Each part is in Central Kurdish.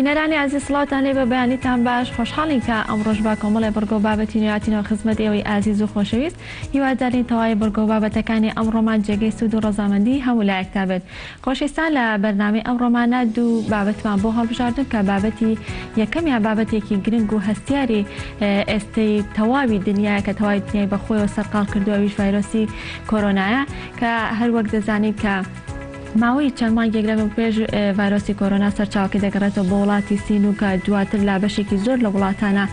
بینەرانی ئازیز سڵاوتان لێ بێ بەیانیتان باش خۆشحاڵین کە ئەمڕۆش بە کۆمەڵێ بڕگە و بابەتی نوێ هاتینەوە خزمەت ئێوەی ئازیز و خۆشەویست هیوادارین تەواوی بڕگە و بابەتەکانی ئەمڕۆمان جێگەی سوود و ڕەزامەندی هەموو لایەکتان بێت خۆشەویستان لە بەرنامەی ئەمڕۆمانە دوو بابەتمان بۆ هەڵبژاردوون کە بابەتی یەکەمیان بابەتێکی گرنگ و هەستیاری ئێستەی تەواوی دنیایە کە تەواوی دنیای بە خۆیەوە سەرقاڵ کردووە ئەویش ڤایرۆسی کۆرۆنایە کە هەروەک دەزانین کە ماوەی چەند مانگێک لەمەوپێش ڤایرۆسی کۆرۆنا سەرچاوەکەی دەگەڕێتەوە بۆ وڵاتی سین و کە دواتر لە بەشێکی زۆر لە وڵاتانە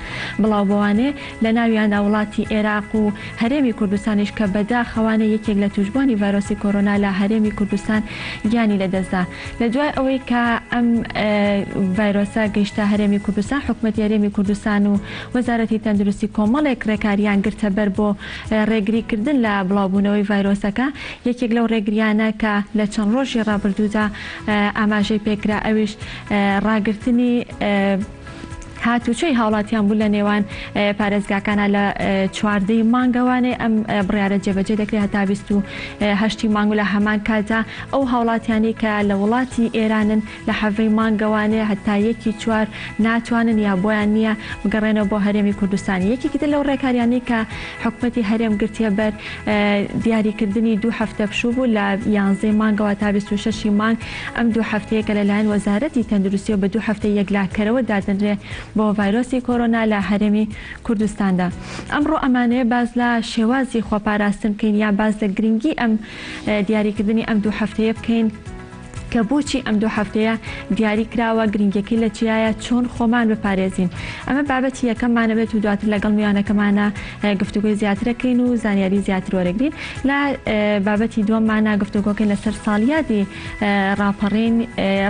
بڵاوبۆوانێ لە ناویاندا وڵاتی ئێراق و هەرێمی کوردستانیش کە بەداخەوانە یەکێک لە تووشبووانی ڤایرۆسی کۆرۆنا لە هەرێمی کوردستان گیانی لەدەستدا. لە دوای ئەوەی کە ئەم ڤایرۆسە گەیشتە هەرێمی کوردستان حکومەتی هەرێمی کوردستان و وەزارەتی تەندروستی کۆمەڵێک رێکاریان گرتە بەر بۆ رێگری کردن لە بڵاوبوونەوەی ڤایرۆسەکە، یەکێک لەو رێگریانە کە لە چەند رۆژی رابردوودا ئاماژەی پێکرا ئەویش راگرتنی هاتوچۆی هاوڵاتیان بوو لە نێوان پارێزگاکانا لە 14 ی مانگەوانێ ئەم بڕیارە جێبەجێ دەکرێت هەتا 28 ی مانگ و لە هەمان کاتدا ئەو هاوڵاتیانەی کە لە وڵاتی ئێرانن لە حەڤەی مانگەوانێ هەتا یەکی چوار ناتوانن یا بۆیان نییە بگەڕێنەوە بۆ هەرێمی کوردستان. یەکێکی تر لەو ڕێکاریانەی کە حکومەتی هەرێم گرتیە بەر دیاریکردنی دوو هەفتە پشوو بوو لە یانزەی مانگەوە تا 26 ی مانگ، ئەم دوو هەفتەیە کە لەلایەن وەزارەتی تەندروستیەوە بە دوو هەفتەی یەکلاکەرەوە دادەنرێ بۆ ڤایرۆسی کۆرۆنا لە هەرێمی کوردستاندا. ئەمڕۆ ئەمانەوێ باس لە شێوازی خۆپاراستن بکەین یا باس لە گرنگی ئەم دیاریکردنی ئەم دوو هەفتەیە بکەین. کە بۆچی ئەم دوو هەفتەیە دیاری کراوە، گرنگیەکەی لە چیایە، چۆن خۆمان بپارێزین؟ ئەمە بابەتی یەکەممانە بێت و دواتر لەگەڵ میوانەکەمانە گفتوگۆی زیاترەکەین و زانیاری زیاتر وەرەگرین. لە بابەتی دووەممانە گفتوگۆکەین لەسەر ساڵیادی ڕاپەڕین،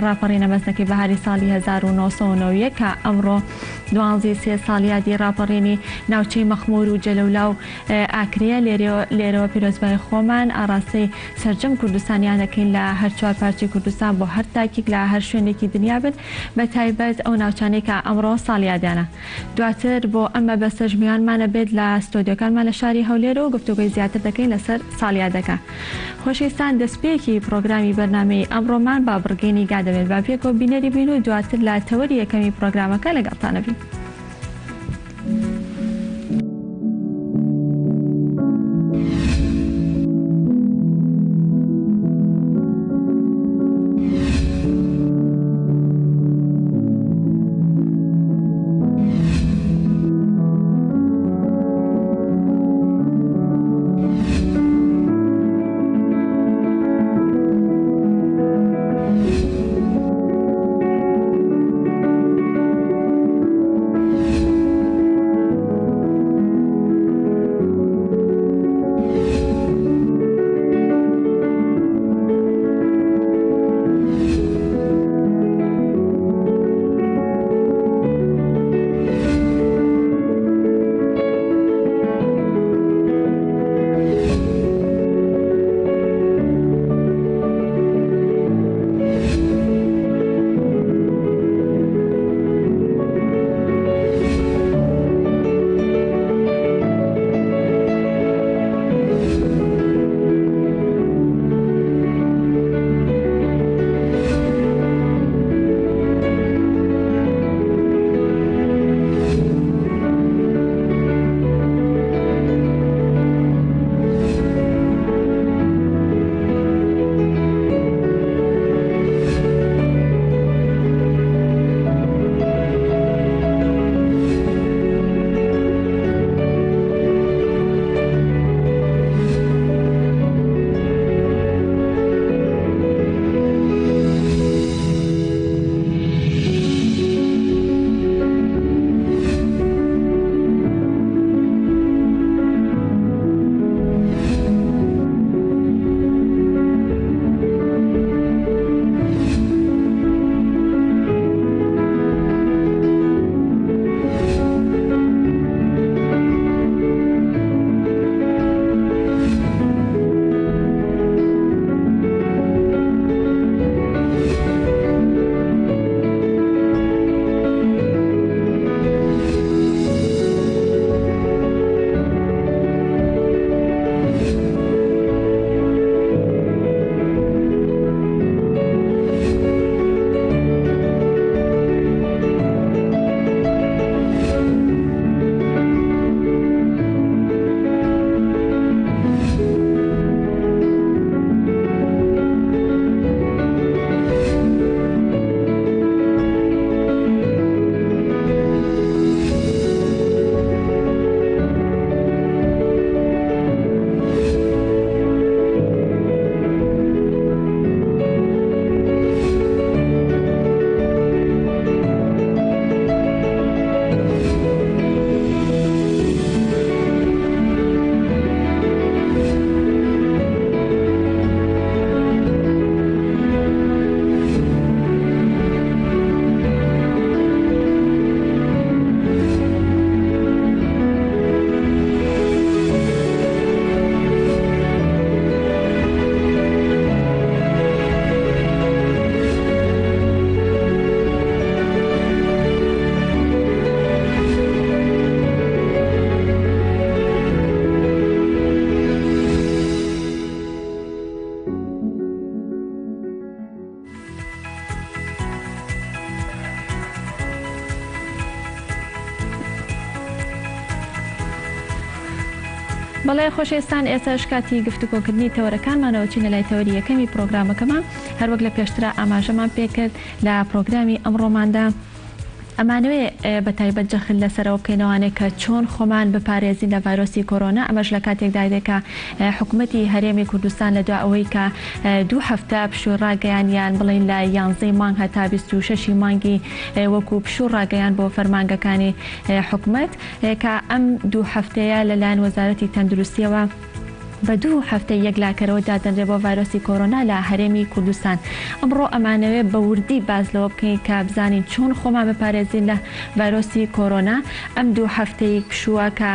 ڕاپەڕینە مەزنەکەی بەهاری ساڵی 1991 کە ئەمڕۆ دوانزەی سێ ساڵیادی ڕاپەڕینی ناوچەی مەخموور و جەلەولا و ئاکرێیە، لێرەوە پیرۆزبایی خۆمان ئاڕاستەی سەرجەم کوردستانیان دەکەین لە هەر چوار پارچەی کوردستان بۆ هەر تاکیک لە هەر شوێنێکی دنیا بن بە تایبەت ئەو ناوچانەی کە ئەمڕۆ ساڵیادیانە. دواتر بۆ ئەم مەبەستەش میوانمان ئەبێت لە ستۆدیۆکانمان لە شاری هەولێر و گفتوگۆی زیاتر دەکەین لەسەر ساڵیادەکە. خۆشەویستان دەستپێکی پڕۆگرامی بەرنامەی ئەمڕۆمان با بڕگەی نیگا دەبێت با پێکەوە بینەری بین و دواتر لە تەوەری یەکەمی پڕۆگرامەکە لەگەڵتان ئەبین. بەڵێ خۆشەویستان ئێستاش کاتی گفتوگۆکردنی تەوەرەکانمانەوە چینە لای تەوەری یەکەمی پرۆگرامەکەمان هەروەک لە پێشترا ئاماژەمان پێکرد لە پرۆگرامی ئەمڕۆماندا ئەمانەوێ بە تایبەت جەخت لەسەر ئەوە بکەینەوانێ کە چۆن خۆمان بپارێزین لە ڤایرۆسی کۆرۆنا ئەمەش لە کاتێکدا دێ کە حکومەتی هەرێمی کوردستان لە دوا ئەوەی کە دوو هەفتە پشووی ڕاگەیان یان بڵێین لە یانزەی مانگ هەتا 26 ی مانگی وەکو پشوو ڕاگەیان بۆ فەرمانگەکانی حکومەت کە ئەم دوو هەفتەیە لەلایەن وەزارەتی تەندروستیەوە بە دوو هەفتەی یەکلاکەرەوە دادەنرێ بۆ ڤایرۆسی کۆرۆنا لە هەرێمی کوردستان. ئەمڕۆ ئەمانەوێ بە وردی باس لەوە بکەین کە بزانین چۆن خۆمان بپارێزین لە ڤایرۆسی کۆرۆنا، ئەم دوو هەفتەی پشووە کە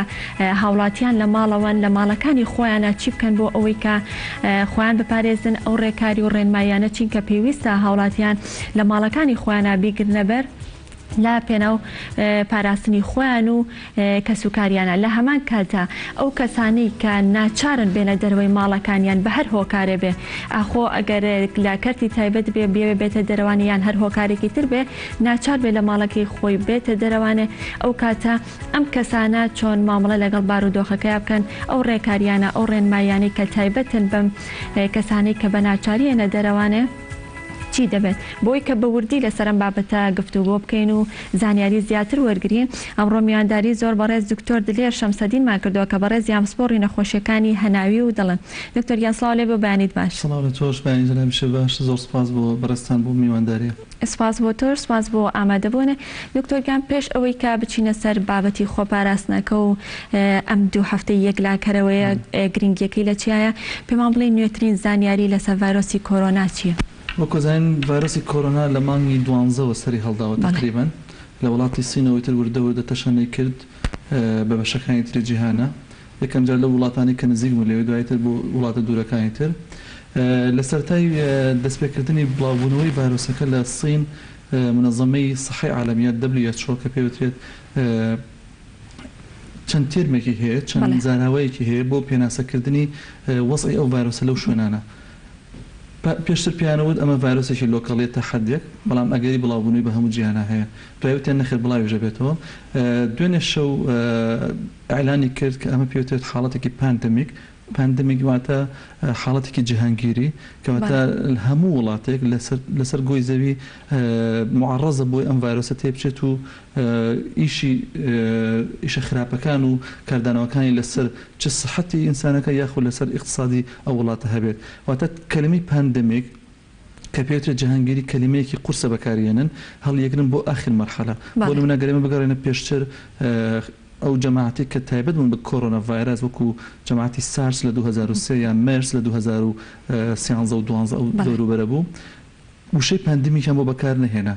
هاوڵاتیان لە ماڵەوەن لە ماڵەکانی خۆیانا چی بکەن بۆ ئەوەی کە خۆیان بپارێزن، ئەو ڕێکاری و ڕێنماییانە چین کە پێویستە هاوڵاتیان لە ماڵەکانی خۆیانا بیگرنە بەر. لە پێناو پاراستنی خۆیان و کەسوکاریانە، لە هەمان کاتدا ئەو کەسانەی کە ناچارن بێنە دەرەوەی ماڵەکانیان بە هەر هۆکارێ بێ ئاخۆ ئەگەر لە کەرتی تایبەت بێ بیەوێ بێتە دەرەوانێ یان هەر هۆکارێکی تر بێ ناچار بێ لە ماڵەکەی خۆی بێتە دەرەوانێ ئەو کاتە ئەم کەسانە چۆن مامەڵە لەگەڵ بارودۆخەکەیا بکەن ئەو ڕێکاریانە ئەو ڕێنماییانەی کە تایبەتن بەم کەسانەی کە بە ناچاری یەنە دەرەوانێ. چی دەبێت؟ بۆی کە بە وردی لەسەر ئەم بابەتە گفتوگۆ بکەین و زانیاری زیاتر وەرگرین، ئەمڕۆ میوانداری زۆر بەڕێز دکتۆر دلێر شەمسەدینمان کردووە کە بەڕێزیان پسپۆڕی نەخۆشیەکانی هەناوی و دڵن. دکتۆر گیان سڵاو لێ بێ و بەیانیت باش. سڵاو لە تۆش، بەیانی جەنابیشت باش، زۆر سوپاس بۆ بەڕێزتان بۆ میوانداریە. سوپاس بۆ تۆش، سوپاس بۆ ئامادەبوونت. دکتۆر گیان پێش ئەوەی کە بچینە سەر بابەتی خۆپاراستنەکە و ئەم دوو هەفتەی یەکلاکەرەوەیە گرنگیەکەی لە چیایە، پێمان بڵێی نوێترین زانیاری لەسەر ڤایرۆسی کۆرۆنا چییە؟ وەک ئەزانین ڤایرۆسی کۆرۆنا لە مانگی دوانزەوە سەری هەڵداوە تەقریبەن لە وڵاتی سینەوە ئیتر وردە وردە تەشەنەی کرد بە بەشەکانی تری جیهانا یەکەم جار لەو وڵاتانەی کە نزیک بوون لەوێ دوایی تر بۆ وڵاتە دوورەکانی تر لە سەرەتای دەستپێکردنی بڵاوبوونەوەی ڤایرۆسەکە لە سین مونەزەمەی سەحەی عالەمیە who کە پێی وترێت چەند تێرمێکی هەیە، چەند زاراوەیەکی هەیە بۆ پێناسەکردنی وەزعی ئەو ڤایرۆسە لەو شوێنانە. پێشتر پێیان وت ئەمە ڤایرۆسێکی local یە تا حەدێک، بەڵام ئەگەری بڵاوبوونەوەی بە هەموو جیهانا هەیە. دوای وتیان نەخێر بڵاویش دەبێتەوە. دوێنێ شەو ئیعلانی کرد کە ئەمە پێی وترێت حاڵەتێکی pandemic، pandemic واتە حاڵەتێکی جیهانگیری، کەواتە هەموو وڵاتێک لەسەر لەسەر گۆی زەوی موعەڕەزە بۆی ئەم ڤایرۆسە تێبچێت و ئیشی ئیشە خراپەکان و کاردانەوەکانی لەسەر چ سحەتی ئینسانەکە یاخود لەسەر ئیقتسادی ئەو وڵاتە هەبێت. واتە کەلیمەی pandemic کە پێوترێت جیهانگیری کەلیمەیەکی قورسە بەکاریێنن هەڵیەگرن بۆ ئاخر مەرحەلە. بۆ نمونە گەر ئێمە بگەڕێینە پێشتر ئەو جەماعەتەی کە تایبەت بوون بە کۆرۆنا ڤایرەس وەکو جەماعەتی سارس لە 2003 یان مێرس لە 2013 و 12 ئەو دەوروبەرە بوو وشەی pandemic یان بۆ بەکار نەهێنا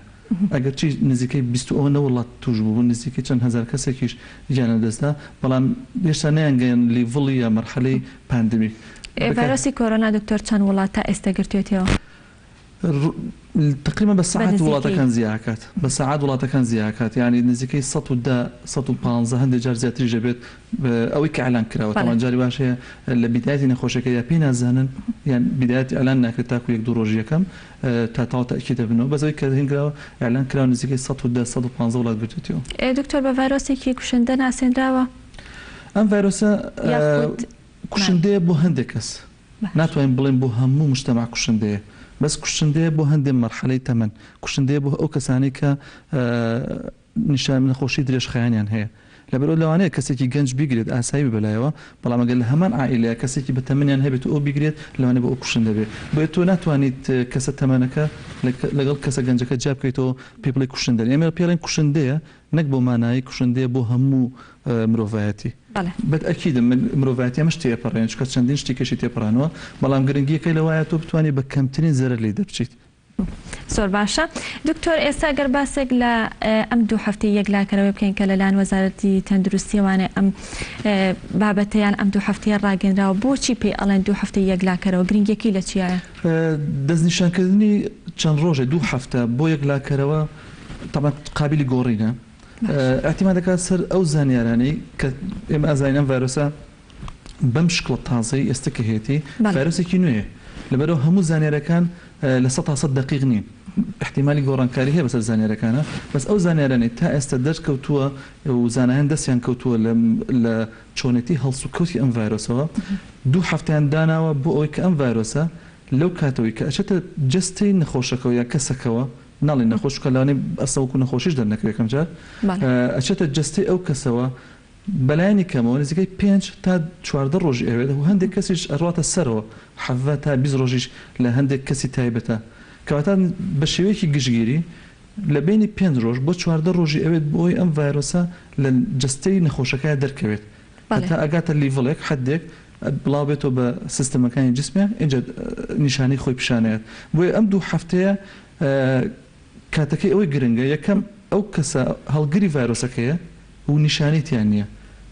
ئەگەرچی نزیکەی 20 و ئەوەنە وڵات توش بوون نزیکەی چەند هەزار کەسێکیش گیانیان لەدەستدا بەڵام هێشتا نەیانگەیان level ی یا مەرحەلەی pandemic. ڤایرۆسی کۆرۆنا دکتۆر چەند وڵات تا ئێستە گرتوێتیەوە؟ تقریبا بە سەعات وڵاتەکان زیا ئەکات بە سەعات وڵاتەکان زیا ئەکات یانی نزیکەی 110 115 هەندێک جار زیاتریش دەبێت ئەوەی کە ئیعلان کراوە تەبعەن جاری واش هەیە لە بیدایەتی نەخۆشەکە یا پێی نازانن یان بیدایەتی ئیعلان ناکرێت تاکو یەک دوو ڕۆژی یەکەم تا تەواو تەئکید دەبنەوە بەس ئەوەی کە هین کراوە ئیعلان کراوە نزیکەی 110 115 وڵات گرتوێتیەوە. دکتۆر بە ڤایرۆسێکی کوشندە ناسێنراوە؟ ئەم ڤایرۆسە کوشندەیە بۆ هەندێک کەس ناتوانین بڵێین بۆ هەموو موجتەمەع کوشندەیە، بەس کوشندەیە بۆ هەندێ مەرحەلەی تەمەن، کوشندەیە بۆ ئەو کەسانەی کە نیشان نەخۆشی درێژخایەنیان هەیە. لەبەرئەوە لەوانەیە کەسێکی گەنج بیگرێت ئاسایی بێ بەلایەوە، بەڵام ئەگەر لە هەمان عائیلەیا کەسێکی بە تەمەنیان هەبێت و ئەو بیگرێت لەوانەیە بۆ ئەو کوشندە بێ. بۆیە تۆ ناتوانیت کەسە تەمەنەکە لەگەڵ کەسە گەنجەکە جیا بکەیتەوە پێی بڵێی کوشندە نیە. ئێمە پێی ئەڵێین کوشندەیە نەک بەو مانایەی کوشندەیە بۆ هەموو مرۆڤایەتی. بەت ئەکیدم من مرۆڤایەتی ئەمەش تێئەپەڕێنێ چونکە چەندین شتی کەشی تێپەڕانوە بەڵام گرنگیەکەی لەوایە تۆ بتوانی بە کەمترین زەرەر لێی دەربچیت. زۆر باشە دکتۆر ئێستا گەر باسێک لە ئەم دوو هەفتەی یەکلاکەرەوەی بکەین کە لەلایەن وەزارەتی تەندروستیەوانێ ئەم بابەتە یان ئەم دوو هەفتەیە ڕاگەنراوە بۆچی پێی ئەڵێن دوو هەفتەی یەکلاکەرەوە گرنگیەکەی لە چیایە؟ دەستنیشانکردنی چەند ڕۆژێ دوو هەفتە بۆ یەکلاکەرەوە تەبعەن قابیلی گۆڕینە ئیعتیماد دەکات سەر ئەو زانیارانەی کە ئێمە ئەزانین ئەم ڤایرۆسە بەم شکڵە تازەی ئێستا کە هەیەتی ڤایرۆسێکی نوێیە. لەبەرئەوە هەموو زانیارەکان 100% دەقیق نین، ئیحتیمالی گۆڕانکاری هەیە بەسەر زانیارەکانا، بەس ئەو زانیارانەی تا ئێستا دەرکەوتووە و زانایان دەستیان کەوتووە لە چۆنێتی هەڵسوکەوتی ئەم ڤایرۆسەوە، دوو هەفتەیان داناوە بۆ ئەوەی کە ئەم ڤایرۆسە لەو کاتەوەی کە ئەچێتە جەستەی نەخۆشەکەوە یان کەسەکەوە، ناڵێین نەخۆش چونکە لەوانەیە ئەسڵەن وەکو نەخۆشیش دەرنەکەوێت یەکەم جار، ئەچێتە جەستەی ئەو کەسەوە بەلایەنی کەمەوە نزیکەی 5 تا 14 ڕۆژی ئەوێت و هەندێک کەسیش ئەڕواتە سەرەوە 17 تا 20 ڕۆژیش لە هەندێک کەسی تایبەتە. کەواتە بە شێوەیەکی گشتگیری لە بەینی 5 ڕۆژ بۆ 14 ڕۆژی ئەوێت بۆ ئەوەی ئەم ڤایرۆسە لە جەستەی نەخۆشەکەیا دەرکەوێت هەتا ئەگاتە level ێک، حەدێک، بڵاو بێتەوە بە سیستەمەکانی جسمیا ئینجا نیشانەی خۆی پیشانەیەت. بۆیە ئەم دوو هەفتەیە کاتەکەی ئەوەی گرنگە یەکەم ئەو کەسە هەڵگری ڤایرۆسەکەیە و نیشانەی تیا نییە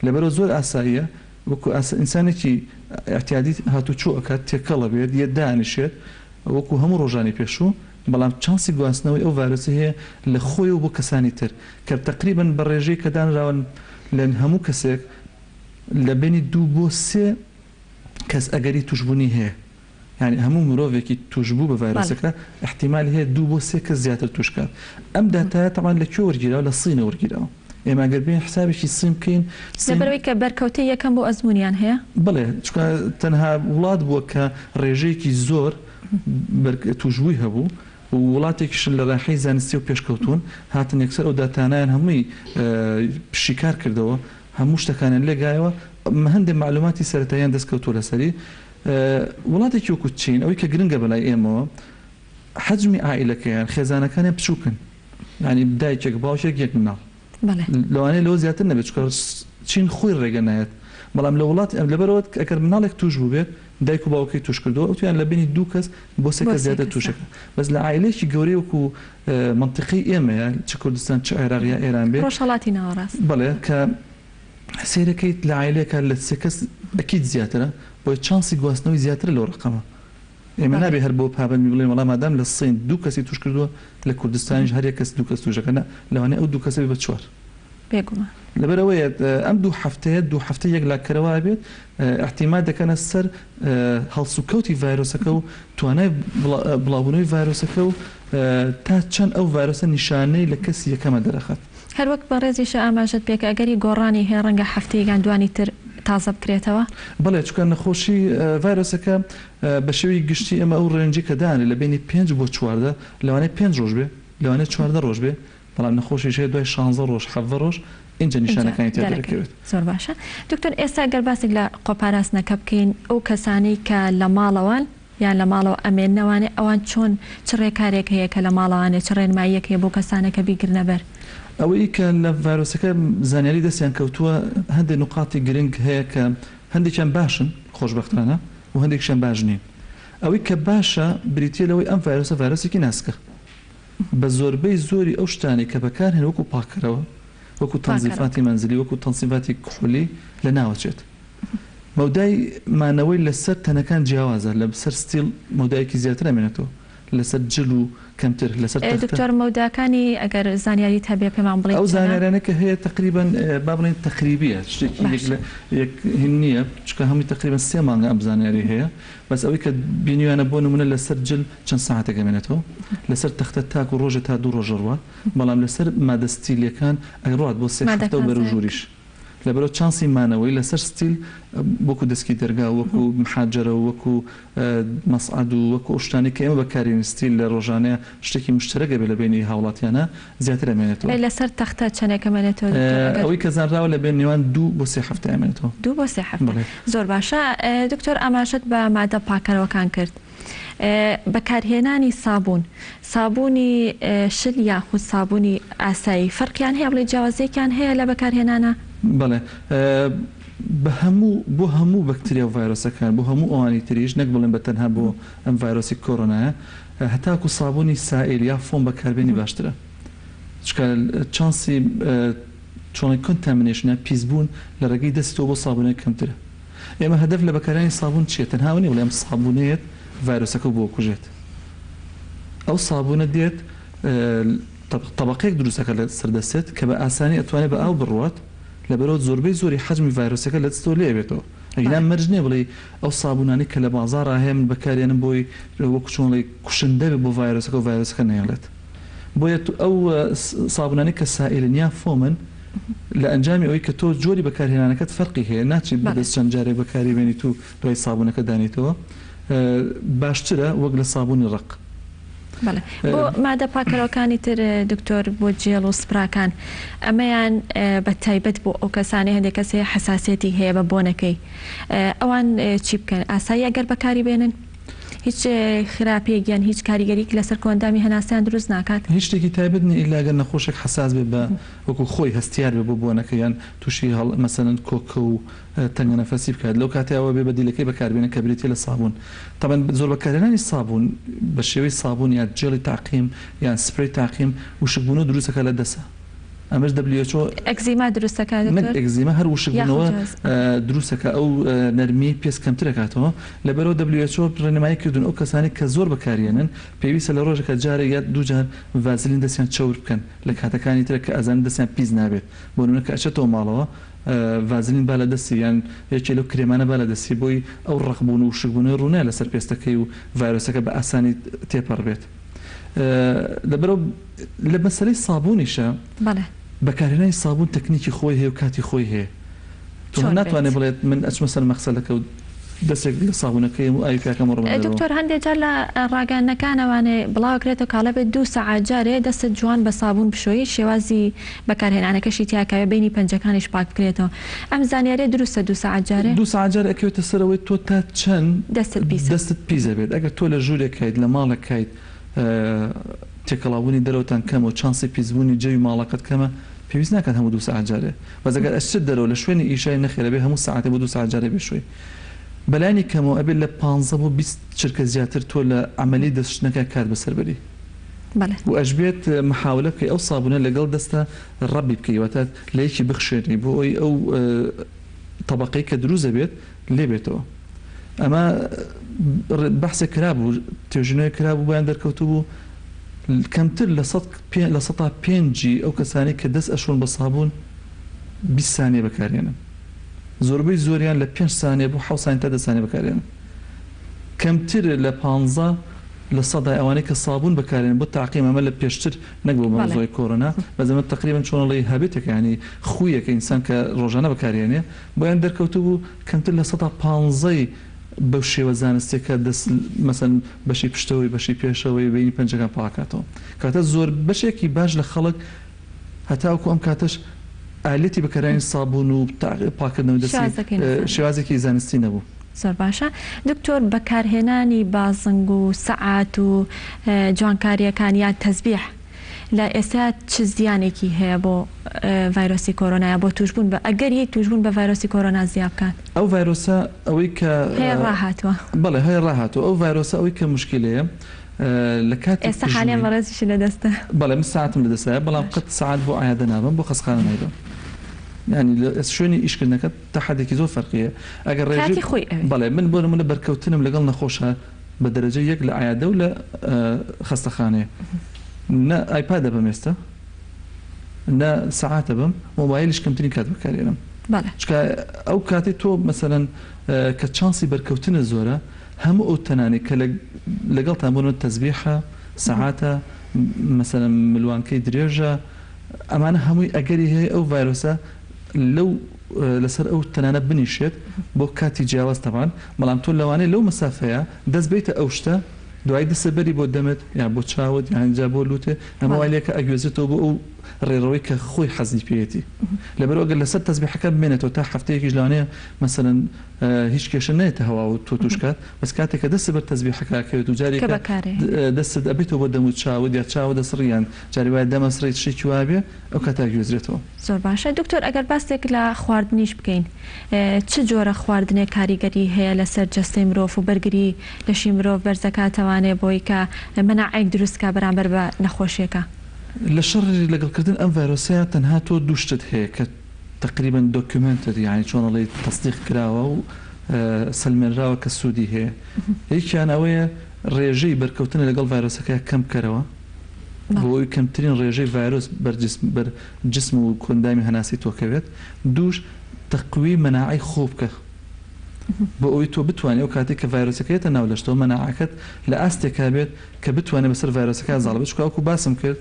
لەبەرئەوە زۆر ئاساییە وەکو ئاسا ئینسانێکی ئیعتیادی هاتوچۆ ئەکات تێکەڵ ئەبێت یە دانیشێت وەکو هەموو ڕۆژانی پێشوو بەڵام چانسی گواستنەوەی ئەو ڤایرۆسەی هەیە لە خۆیەوە بۆ کەسانی تر کە تەقریبەن بە ڕێژەی کە دانراون لە هەموو کەسێک لە بەینی دوو بۆ سێ کەس ئەگەری توشبونی هەیە. یانی هەموو مرۆڤێکی توشبوو بە ڤایرۆسەکە ئیحتیمالی هەیە دوو بۆ سێ کەس زیاتر توش کات. ئەم داتایە تەبعەن لە کوێ وەرگیراوە؟ لە سینەوە وەرگیراوە. ئێمە ئەگەر بێین حسابێکی سین بکەین، سین. لەبەرئەوەی کە بەرکەوتەی یەکەم بۆ ئەزموونیان هەیە؟ بەڵێ، چونکە تەنها وڵات بووە کە ڕێژەیەکی زۆر توشبووی هەبوو و وڵاتێکیشن لە ڕاحەی زانستیەوە پێشکەوتوون، هاتن یەکسەر ئەو داتانەیان هەمووی شیکار کردەوە، هەموو شتەکانیان لێگایەوە، هەندێک مەعلوماتی سەرەتاییان دەست کەوتووە لەسەری. وڵاتێکی وەکو چین ئەوەی کە گرنگە بەلای ئێمەوە حەجمی عائیلەکەیان خێزانەکانیان بچووکن یانی دایکێک باوکێک یەک مناڵ لەوانەیە لەوە زیاتر نەبێت چونکە چین خۆی ڕێگە نایەت بەڵام لە وڵات لەبەرەوە ئەگەر مناڵێک توش بووبێت دایک و باوکەی توش کردووە ئەوتیان لە بینی دوو کەس بۆ سێ کەس زیاتر توشەکە بەس لە عائیلەیەکی گەورەی وەکو مەنتیقەی ئێمەیە چ کوردستان چ عێراق یا ئێران بێ ڕۆژهەڵاتی ناوەڕاست بەڵێ کە سەیرەکەیت لە عایلەیەکا لە سێ کەس ئەکید زیاترە بۆیە چانسی گواستنەوەی زیاترە لەو ڕەقەمە ئێمە نابێ هەر بۆ پابەند بین بڵێین وەڵا مادام لە سین دوو کەسی توش کردووە لە کوردستانیش هەر یەک کەس دوو کەس توش دەکات نا لەوانەیە ئەو دوو کەسە بێ بە چوار. بێگومان. لەبەر ئەوەیە ئەم دوو هەفتەیە دوو هەفتەی یەکلاکەرەوە ئەبێت ئیعتیماد دەکەنە سەر هەڵسوکەوتی ڤایرۆسەکە و توانای بڵاوبوونەوەی ڤایرۆسەکە و تا چەند ئەو ڤایرۆسە نیشانەی لە کەسی یەکەمە دەرەخات. هەروەک بەڕێزیشە ئاماژەت پێکرد ئەگەری گۆڕانی هەیە ڕەنگە هەفتەیەک یان دوانی تر تازە بکرێتەوە؟ بەڵێ چونکە نەخۆشی ڤایرۆسەکە بە شێوەی گشتی ئێمە ئەو range ی کە دانرێت لە بەینی 5 بۆ 14 لەوانەیە 5 ڕۆژ بێ لەوانەیە 14 ڕۆژ بێ بەڵام نەخۆشیش هەیە دوای 16 ڕۆژ 17 ڕۆژ ئینجا نیشانەکانی تیا دەرەکەوێت. زۆر باشە دکتۆر ئێستا گەر باسێک لە خۆپاراستنەکە بکەین ئەو کەسانەی کە لە ماڵەوەن یان لە ماڵەوە ئەمێننەوانێ ئەوان چۆن چ ڕێکارێک هەیە کە لە ماڵەوانێ چ ڕێنماییەک هەیە بۆ کەسانە کە بیگرنە بەر؟ ئەوەی کە لە ڤایرۆسەکە زانیاری دەستیان کەوتووە هەندێک نوقاتی گرنگ هەیە کە هەندێکیان باشن خۆشبەختانە و هەندێکیشیان باش نین. ئەوەی کە باشە بریتییە لەوەی ئەم ڤایرۆسە ڤایرۆسێکی ناسکە بە زۆربەی زۆری ئەو شتانەی کە بەکارهێن وەکو پاککەرەوە وەکو تەنزیفاتی مەنزلی وەکو تەنسیفاتی کحولی لەناوەچێت. مەودای مانەوەی لەسەر تەنەکان جیاوازە، لەسەر ستیل مەودایەکی زیاتر ئەمێنێتەوە، لەسەر جل و کەمتر، لەسەر تەختە. دکتۆر مەوداکانی ئەگەر زانیاریت هەبێ پێمان بڵێی ئەو چەنە؟ زانیاریانەی کە هەیە تەقریبەن با بڵێین تەقریبیە، شتێکی یەک باشە. لە یەک هین نییە، چونکە هەمووی تەقریبەن سێ مانگە ئەم زانیاریە هەیە، بەس ئەوەی کە بینیویانە بۆ نموونە لەسەر جل چەند سەعاتێک ئەمێنێتەوە، لەسەر تەختە تاکو ڕۆژێ تا دوو ڕۆژ ئەڕوات، بەڵام لەسەر مادە ستیلیەکان ئەڕوات بۆ سێ هەفتە و مادەکان بەرەو زیاد. ژووریش. لەبەرئەوە چانسی مانەوەی لەسەر ستیل وەکو دەسکی دەرگا و وەکو محاجەرە و وەکو مەسعەد و وەکو ئەو شتانەی کە ئێمە بەکارێنین ستیل لە ڕۆژانەیا شتێکی مشتەرەک ئەبێ لە بەینی هاوڵاتیانا زیاتر ئەمێنێتەوە. لەسەر تەختە چەنێک ئەمێنێتەوە دکتۆر ئەگەر؟ ئەوەی کە زانراوە لە بەین نێوان دوو بۆ سێ هەفتە ئەمێنێتەوە. دوو بۆ سێ هەفتە بەڵێ. زۆر باشە دکتۆر ئاماژەت بە مادە پاکەرەوەکان کرد بەکارهێنانی سابوون، سابوونی شل یاخود سابوونی ئاسایی فەرقیان هەیە بڵێی جیاوازیەکیان هەیە لە بەکارهێنانا؟ بەڵێ بە هەموو بۆ هەموو بەکتریا و ڤایرۆسەکان بۆ هەموو ئەوانی تریش نەک بڵێن بە تەنها بۆ ئەم ڤایرۆسی کۆرۆنایە هەتاکو سابوونی سائیل یا فۆم بەکاربێنی باشترە چونکە چانسی چۆنی contamination یا پیسبوون لە ڕێگەی دەستەوە بۆ سابوونەکە کەمترە. ئێمە هەدەف لە بەکارهێنانی سابوون چییە؟ تەنها ئەوە نییە بڵێ ئەم سابوونەیەت ڤایرۆسەکە بۆ کوژێت. ئەو سابوونە دێت تەبەقەیەک دروست دەکات لەسەر دەستت کە بە ئاسانی ئەتوانێت بە ئاو بڕوات، لەبەرئەوە زۆربەی زۆری حەجمی ڤایرۆسەکە لە دەستەوە لێ ئەبێتەوە. ئەگینا مەرج نیە بڵێی ئەو سابونانەی کە لە بازاڕا هەیە من بەکاریەنم بۆی وەکو چۆن ڵێی کوشندە بێ بۆ ڤایرۆسەکە و ڤایرۆسەکە نەیەڵێت. بۆیە ئەو سابونانەی کە سائیلن یان فۆمن لە ئەنجامی ئەوەی کە تۆ جۆری بەکارهێنانەکەت فەرقی هەیە ناچیت بە دەست چەند جارێک بەکاری بێنیت و دوای سابونەکە دانێیتەوە باشترە وەک لە سابونی ڕەق. بەڵێ بۆ مادە پاکەرەوەکانی تر دکتۆر بۆ جێڵ و سپراکان ئەمەیان بە تایبەت بۆ ئەو کەسانەی هەندێک کەس هەیە حەساسیەتی هەیە بە بۆنەکەی ئەوان چی بکەن ئاساییە گەر بەکاری بێنن هیچ خراپیەک یان هیچ کاریگەریک لەسەر کۆئەندامی هەناسەیان دروست ناکات؟ هیچ شتێکی تایبەت نیە ئیلا گەر نەخۆشێک حەساس بێت بە وەکو خۆی هەستیار بێت بۆ بۆنەکە یان توشی هەڵ مەسەلەن کۆکە و تەنگەنەفەسی بکات لەو کاتەیا ئەوە بێ بەدیلەکەی بەکاربێنە کە بریتیە لە سابوون تەبعەن زۆر بەکارهێنانی سابوون بە شێوەی سابوون یان جێڵی تەعقیم یان سپرەی تەعقیم وشکبوونەوە دروست ئەکات لە دەسا ئەمەش who ئەکزیما دروست ئەکات نەک دکتۆر؟ ئەکزیما هەر وشکبوونەوە یاخود جیاواز ئەها. دروست ئەکات ئەو نەرمیەی پێست کەمتر ئەکاتەوە لەبەرئەوە who ڕێنمایی کردوون ئەو کەسانەی کە زۆر بەکاریێنن پێویستە لە ڕۆژێکا جارێک یا دووجار ڤازلین دەستیان چەور بکەن لە کاتەکانی ترە کە ئەزانن دەستیان پیس نابێت بۆ نمونە کە ئەچێتەوە ماڵەوە ڤازلین با لە دەستی یان یەکێ لەو کرێمانە با لە دەستی بۆی ئەو ڕەق بوون و وشک بوونەی ڕوو نایە لەسەر پێستەکەی و ڤایرۆسەکە بە ئاسانی تێپەڕ بێت لەبەرئەوە لە مەسەلەی سابوونیشا بەڵێ. بەکارهێنانی سابوون تەکنیکی خۆی هەیە و کاتی خۆی هەیە تۆ چۆن ناتوانێ بێت؟ بڵێت من ئەچمە سەر مەغسەلەکە و دەسێک لە سابوونەکەیم و ئاوی پیاکەم و ڕمە دەرەوە. دکتۆر هەندێ جار لە ڕاگەیاندنەکانەوانێ بڵاوەکرێتەوە کاڵێ بێت دوو سەعات جارێ دەستت جوان بە سابوون بشۆی شێوازی بەکارهێنانەکەشی تیا کەوێ بەینی پەنجەکانیش پاک بکرێتەوە ئەم زانیاریە دروستە دوو سەعات جارێ؟ دوو سەعات جارێ ئەکەوێتە سەر ئەوەی تۆ تا چەند دەستت پیسە. دەستت پیس ئەبێت ئەگەر تۆ لە ژوورێکایت لە ماڵێکایت تێکەڵاوبوونی دەرەوەتان کەمە و چانسی پیسبوونی جەوی ماڵەکەت کەمە پێویست ناکات هەموو دوو سەعات جارێ بەس ئەگەر ئەچیتە دەرەوە لە شوێنی ئیشای نەخێر ئەبێ هەموو سەعاتێ بۆ دوو سەعات جارێ بشۆی بەلانی کەمەوە ئەبێ لە پانزە بۆ 20 چرکە زیاتر تۆ لە عەمەلی دەست شتنەکە کات بەسەر بەری بەڵێ. و ئەشبێت محاولە بکەی ئەو سابونە لەگەڵ دەستە ڕەبی بکەی واتە لە یەکی بخشێنی بۆ ئەوەی ئەو تەبەقەی کە دروست ئەبێت لێ بێتەوە ئەمە بەحسێک کرابوو توێژینەوەیەک کرابوو بۆیان دەرکەوتبوو کەمتر لە سەد لە سەتا پێنجی ئەو کەسانەی کە دەست ئەشۆن بە سابوون 20 سانیە بەکارێنن زۆربەی زۆریان لە پێنج سانیە بۆ حەوت سانیە تا دە سانیە بەکارێنن کەمتر لە پانزە لە سەدای ئەوانەی کە سابوون بەکارێنن بۆ تەعقیم ئەمە لە پێشتر نەک بۆ مەوزوعی کۆرۆنا بەس ئەمە تەقریبەن چۆن ئەڵێی هابێتێکە یانی خوویەکە ئینسان کە ڕۆژانە بەکارێنێ بۆیان دەرکەوتبوو کەمتر لە سەدا پانزەی بەو شێوە زانستیەکە دەست مەسەن بەشی پشتەوەی بەشی پێشەوەی بینی پەنجەکان پاکاتەوە کەواتە زۆر بەشێکی باش لە خەڵک هەتاوەکو ئەم کاتەش ئالیەتی بەکارهێنانی سابوون و پاکردنەوەی دەستی شێوازەکەی نەزانین. شێوازێکی زانستی نەبوو. زۆر باشە دکتۆر بەکارهێنانی بازنگ و سەعات و جوانکاریەکان یان تەزبیح لە ئێستا چ زیانێکی هەیە بۆ ڤایرۆسی کۆرۆنا یا بۆ توشبوون بە ئەگەری توشبوون بە ڤایرۆسی کۆرۆنا زیا بکات؟ ئەو ڤایرۆسە ئەوەی کە هەیە ڕاهاتووە. بەڵێ هەیە ڕاهاتووە ئەو ڤایرۆسە ئەوەی کە موشکیلەیە لە کاتی ئێستا حالیان پژمین. بەڕێزیشی لە دەستە. بەڵێ من سەعاتم لە دەستایە بەڵام باش. قەت سەعات بۆ عیادە نابەم بۆ خەستخانە نایبەم یانی لە شوێنی ئیشکردنەکەت تا حەدێکی زۆر فەرقی هەیە ئەگەر ڕێژەی کاتی خۆی ئەوێ. بەڵێ من بۆ نمونە بەرکەوتنم لەگەڵ نەخۆشە بە دەرەجە یەک لە عیادە و لە خەستەخانەیە نە ئایپاد ئەبەم ئێستا نە سەعات ئەبەم مۆبایلیش کەمترین کات بەکارێنم بەڵێ. چونکە ئەو کاتەی تۆ مەسەلەن کە چانسی بەرکەوتنت زۆرە هەموو ئەو تەنانەی کە لەگەڵتان بۆ نمونە تەزبیحە، سەعاتە، مەسەلەن ملوانکەی درێژە، ئەمانە هەمووی ئەگەری هەیە ئەو ڤایرۆسە لەو لەسەر ئەو تەنانە بنیشێت بۆ کاتی جیاواز تەبعەن، بەڵام تۆ لەوانەیە لەو مەسافەیە دەست بەیتە ئەو شتە دوایی دەستت بەری بۆ دەمت یان بۆ چاوت یان جا بۆ لوتێ ئەمە وای لێکە ئەگوێزێتەوە بۆ ئەو ڕێڕەوەی کە خۆی حەزی پێیەتی لەبەرئەوە گەر لەسەر تەزبیحەکە بمێنێتەوە تا هەفتەیەکیش لەوانەیە مەسەلەن هیچ کێشە نەیەتە هەوا و تۆ توش کات بەس کاتێک کە دەستت بەر تەزبیحەکە ئەکەوێت و جارێکە دەستت ئەبێتەوە بۆ دەم و چاوت یا چاوت دەسڕی یان جاری وایە دەم ئەسڕیت شتێکی وابێ ئەو کاتە ئەگوێزرێتەوە. زۆر باشە دکتۆر ئەگەر باسێک لە خواردنیش بکەین چ جۆرە خواردنێک کاریگەری هەیە لەسەر جەستەی مرۆڤ و بەرگری لەشی مرۆڤ بەرزەکاتەوانێ بۆی کە مەناعەیەک دروست کا بەرامبەر بە نەخۆشیەکە؟ لە شەڕی لەگەڵ کردن ئەم ڤایرۆسەیا تەنها تۆ دوو شتت هەیە کە تەقریبەن documented یانی چۆن ئەڵێی تەسدیق کراوە و سەلمێنراوە کە سوودی هەیە یەکیان ئەوەیە ڕێژەی بەرکەوتنە لەگەڵ ڤایرۆسەکە کەم بکەرەوە بۆ ئەوەی کەمترین ڕێژەی ڤایرۆس بەر جسم بەر جسم و کۆئەندامی هەناسەی تۆ کەوێت دووش تەقوی مەناعەی خۆ بکە. بۆ ئەوەی تۆ بتوانی ئەو کاتەی کە ڤایرۆسەکە یەتە ناو لەشتەوە مەناعەکەت لە ئاستێکا بێت کە بتوانێت بەسەر ڤایرۆسەکە زاڵ بێت چونکە وەکو باسم کرد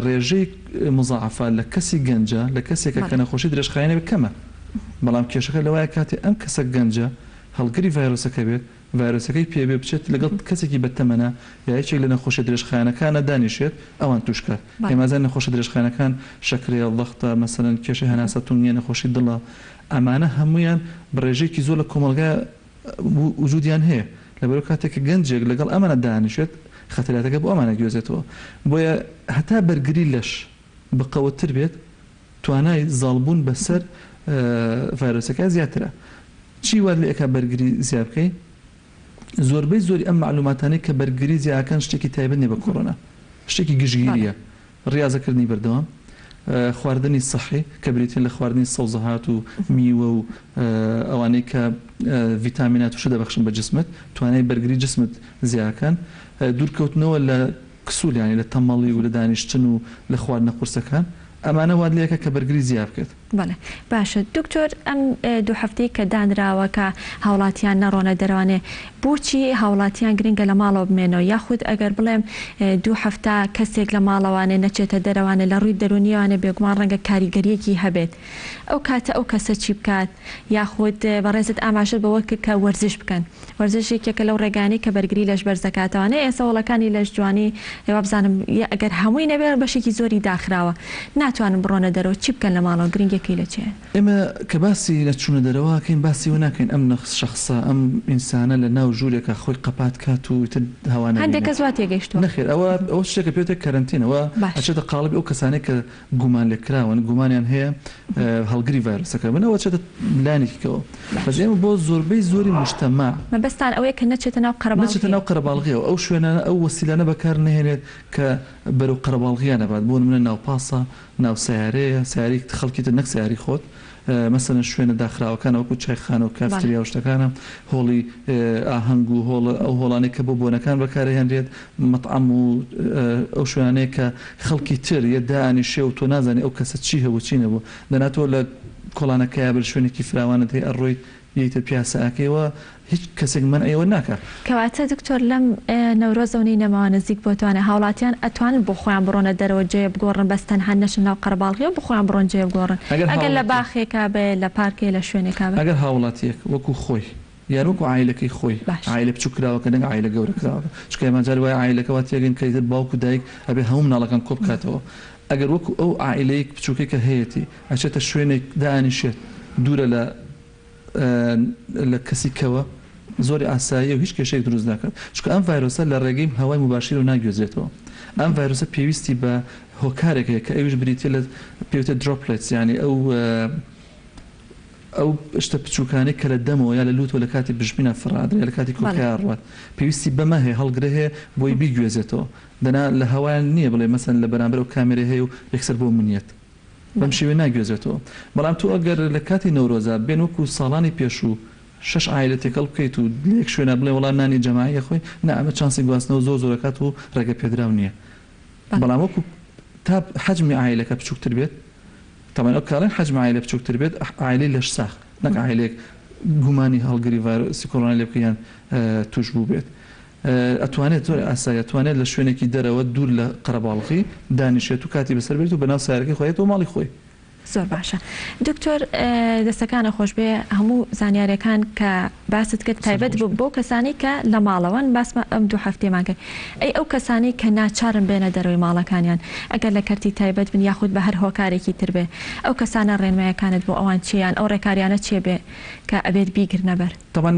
ڕێژەی مزاعەفات لە کەسی گەنجە لە کەسێکە کە نەخۆشی درێژخایەنی هەبێت کەمە بەڵام کێشەکە لەوایە کاتێ ئەم کەسە گەنجە هەڵگری ڤایرۆسەکە بێت ڤایرۆسەکەی پێ بێ بچێت لەگەڵ کەسێکی بەتەمەنە یا یەکێک لە نەخۆشیە درێژخایەنەکانە دانیشێت ئەوان توش کات ئێمە ئەزانین نەخۆشە درێژخایەنەکان شەکرەیە ضەغتە مەسەلەن کێشەی هەناسە تونگیە نەخۆشی دڵە ئەمانە هەموویان بە ڕێژەیەکی زۆر لە کۆمەڵگا وجودیان هەیە لەبەرئەوە کاتێک کە گەنجێک لەگەڵ ئەمانە دانیشێت خەتەراتەکە بۆ ئەمان ئەگوێزێتەوە بۆیە هەتا بەرگری لەش بەقەوەتر بێت توانای زاڵبوون بەسەر ڤایرۆسەکە زیاترە. چی وات لێ ئەکا بەرگری زیا بکەی؟ زۆربەی زۆری ئەم مەعلوماتانەی کە بەرگری زیا ئەکەن شتێکی تایبەت نیە بە کۆرۆنا شتێکی گشتگیریە ڕیازە کردنی بەردەوام خواردنی سەحی کە بریتین لە خواردنی سەوزەهات و میوە و ئەوانەی کە ڤیتامینات و شت دەبەخشن بە جسمت توانای بەرگری جسمت زیا ئەکەن دوورکەوتنەوە لە کسول یانی لە تەمەڵی و لە دانیشتن و لە خواردنە قورسەکان ئەمانە وات لێکە کە بەرگری زیا بکەێت. بەڵێ باشە دکتۆر ئەم دوو هەفتەی کە دانراوە کە هاوڵاتیان نەڕۆنە دەرەوانێ بۆچی هاوڵاتیان گرنگە لە ماڵەوە بمێنەوە یاخود ئەگەر بڵێم دوو هەفتە کەسێک لە ماڵەوانێ نەچێتە دەرەوانێ لە ڕووی دەرونیەوانێ بێگومان ڕەنگە کاریگەریەکی هەبێت ئەو کاتە ئەو کەسە چی بکات یاخود بەڕێزت ئاماژەت بەوە کرد کە وەرزش بکەن وەرزش یەکێکە لەو ڕێگایانەی کە بەرگری لەش بەرز دەکاتەوانێ ئێستا هۆڵەکانی لەش جوانی وابزانم ئەگەر هەمووی نەبێ بەشێکی زۆری داخراوە ناتوانن بڕۆنە دەرەوە چی بکەن لە ماڵەوە گرنگیەکەی لە چیە؟ ئێمە کە باسی لە چوونە دەرەوە ئەکەین باسی ئەوە ناکەین ئەم نەخس شەخسە ئەم ئینسانە لە ناو ژوورێکا خۆی قەپات کات و ئیتر هەوا هەندێک نەبینێت کەس وا تێگەیشتووە. نەخێر ئەوە ئەوە شتێکە پێوتێ کەرەنتین ئەوە باش. ئەچێتە قاڵبی ئەو کەسانەی کە گومانلێکراون گومانیان هەیە هەڵگری ڤایرۆسەکە بن ئەوە ئەچێتە لایەنێکی کەوە بەس ئێمە بۆ زۆربەی زۆری موجتەمەع مەبەستان ئەوەیە کە نەچێتە ناو نەچێتە قەرەباڵغییەوە. ناو قەرەباڵغییەوە ئەو شوێنانە ئەو وەسیلانە بەکار نەهێنێت کە بەرەو قەرەباڵغییان ئەبات بۆ نمونە ناو پاسە ناو سەیارەیە سەیارەی خەڵکی تر نەک سەیارەی خۆت مەسەلەن شوێنە داخراوەکانە وەکو چایخانە و کافتریا و شتەکانە هۆڵی ئاهەنگ و هۆڵ ئەو هۆڵانەی کە بۆ بۆنەکان بەکارئەهێنرێت مەتعەم و ئەو شوێنانەیە کە خەڵکی تر یە دائەنیشێ و تۆ نازانی ئەو کەسە چی هەبوو چی نەبوو دەنا تۆ لە کۆڵانەکەیا بە شوێنێکی فراوانت هەیە ئەڕۆیت یەیتە پیاسە ئەکەیەوە هیچ کەسێک مەنعی ئەوە ناکا. کەواتە دکتۆر لەم نەورۆزەو نەینەماوە نزیک بۆتوانێ هاوڵاتیان ئەتوانن بۆ خۆیان بڕۆنە دەرەوە جێ بگۆڕن بەس تەنها نەچن ناو قەرەباڵغیەوە بۆ خۆیان بڕۆن جێ بگۆڕن ئەگەر ئەگەر لە هاوڵاتی. باخێکا بێ لە پارکێ لە شوێنێکا بێ. ئەگەر هاوڵاتیەک وەکو خۆی یان وەکو عایلەکەی خۆی باش. عایلە بچوک کراوەکە نەک عایلە گەورە کراوەکە چونکە ئێمە جاری وایە عایلەکە وا تێگەین کە ئیتر باوک و دایک ئەبێ هەموو مناڵەکان کۆ بکاتەوە ئەگەر وەکو ئەو عایلەی بچوکەی کە هەیەتی ئەچێتە شوێنێک دائەنیشێت دوورە لە لە کەسی کەوە زۆری ئاساییە و هیچ کێشەیەک دروست ناکات چونکە ئەم ڤایرۆسە لە ڕێگەی هەوای موباشیرەوە ناگوێزرێتەوە ئەم ڤایرۆسە پێویستی بە هۆکارێک هەیە کە ئەویش بریتیە لە پێوتە droplets یانی ئەو ئەو شتە بچووکانەی کە لە دەمەوە یا لە لوتەوە لە کاتی بژمینا فڕادرێ لە کاتی کۆکەیا ڕوات پێویستی بەمە هەیە هەڵگرە هەیە بۆی بیگوێزێتەوە دەنا لە هەوایان نییە بڵێ مەسەن لە بەرامبەر ئەو کامێرە هەیە و یەکسەر بۆ منیەت بەم شێوەیە ناگوێزرێتەوە. بەڵام تۆ ئەگەر لە کاتی نەورۆزا بێن وەکو ساڵانی پێشوو شەش عایلە تێکەڵ بکەیت و لە یەک شوێنا بڵێن وەڵا نانی جەماعی ئەخۆین، نا ئەمە چانسی گواستنەوە زۆر زۆر ئەکات و ڕێگە پێدراو نییە. بەڵام وەکو تا حەجمی عایلەکە بچووکتر بێت، تەبعەن ئەو کاڵێن حەجمی عایلە بچووکتر بێت، عایلەی لەشساغ نەک عایلەیەک گومانی هەڵگری ڤایرۆسی کۆرۆنای لێ بکەی یان تووشبوو بێت. ئەتوانێت زۆر ئاساییە ئەتوانێت لە شوێنێکی دەرەوە دوور لە قەرەباڵغی دانیشێت و کاتی بەسەر بێت و بەناو سەیارەکەی خۆی یەتەوە ماڵی خۆی. زۆر باشە دکتۆر دەستەکانت خۆشبێ هەموو زانیاریەکان کە باست کرد تایبەت بوو بەو کەسانەی کە لە ماڵەوەن باسمان ئەم دوو هەفتەیەمان کرد ئەی ئەو کەسانەی کە ناچارن بێنە دەرەوەی ماڵەکانیان ئەگەر لە کەرتی تایبەت بن یاخود بە هەر هۆکارێکی تر بێ ئەو کەسانە ڕێنمایەکانت بۆ ئەوان چیە یان ئەو ڕێکاریانە چیە بێ کە ئەبێت بیگرنە بەر؟ تەبعەن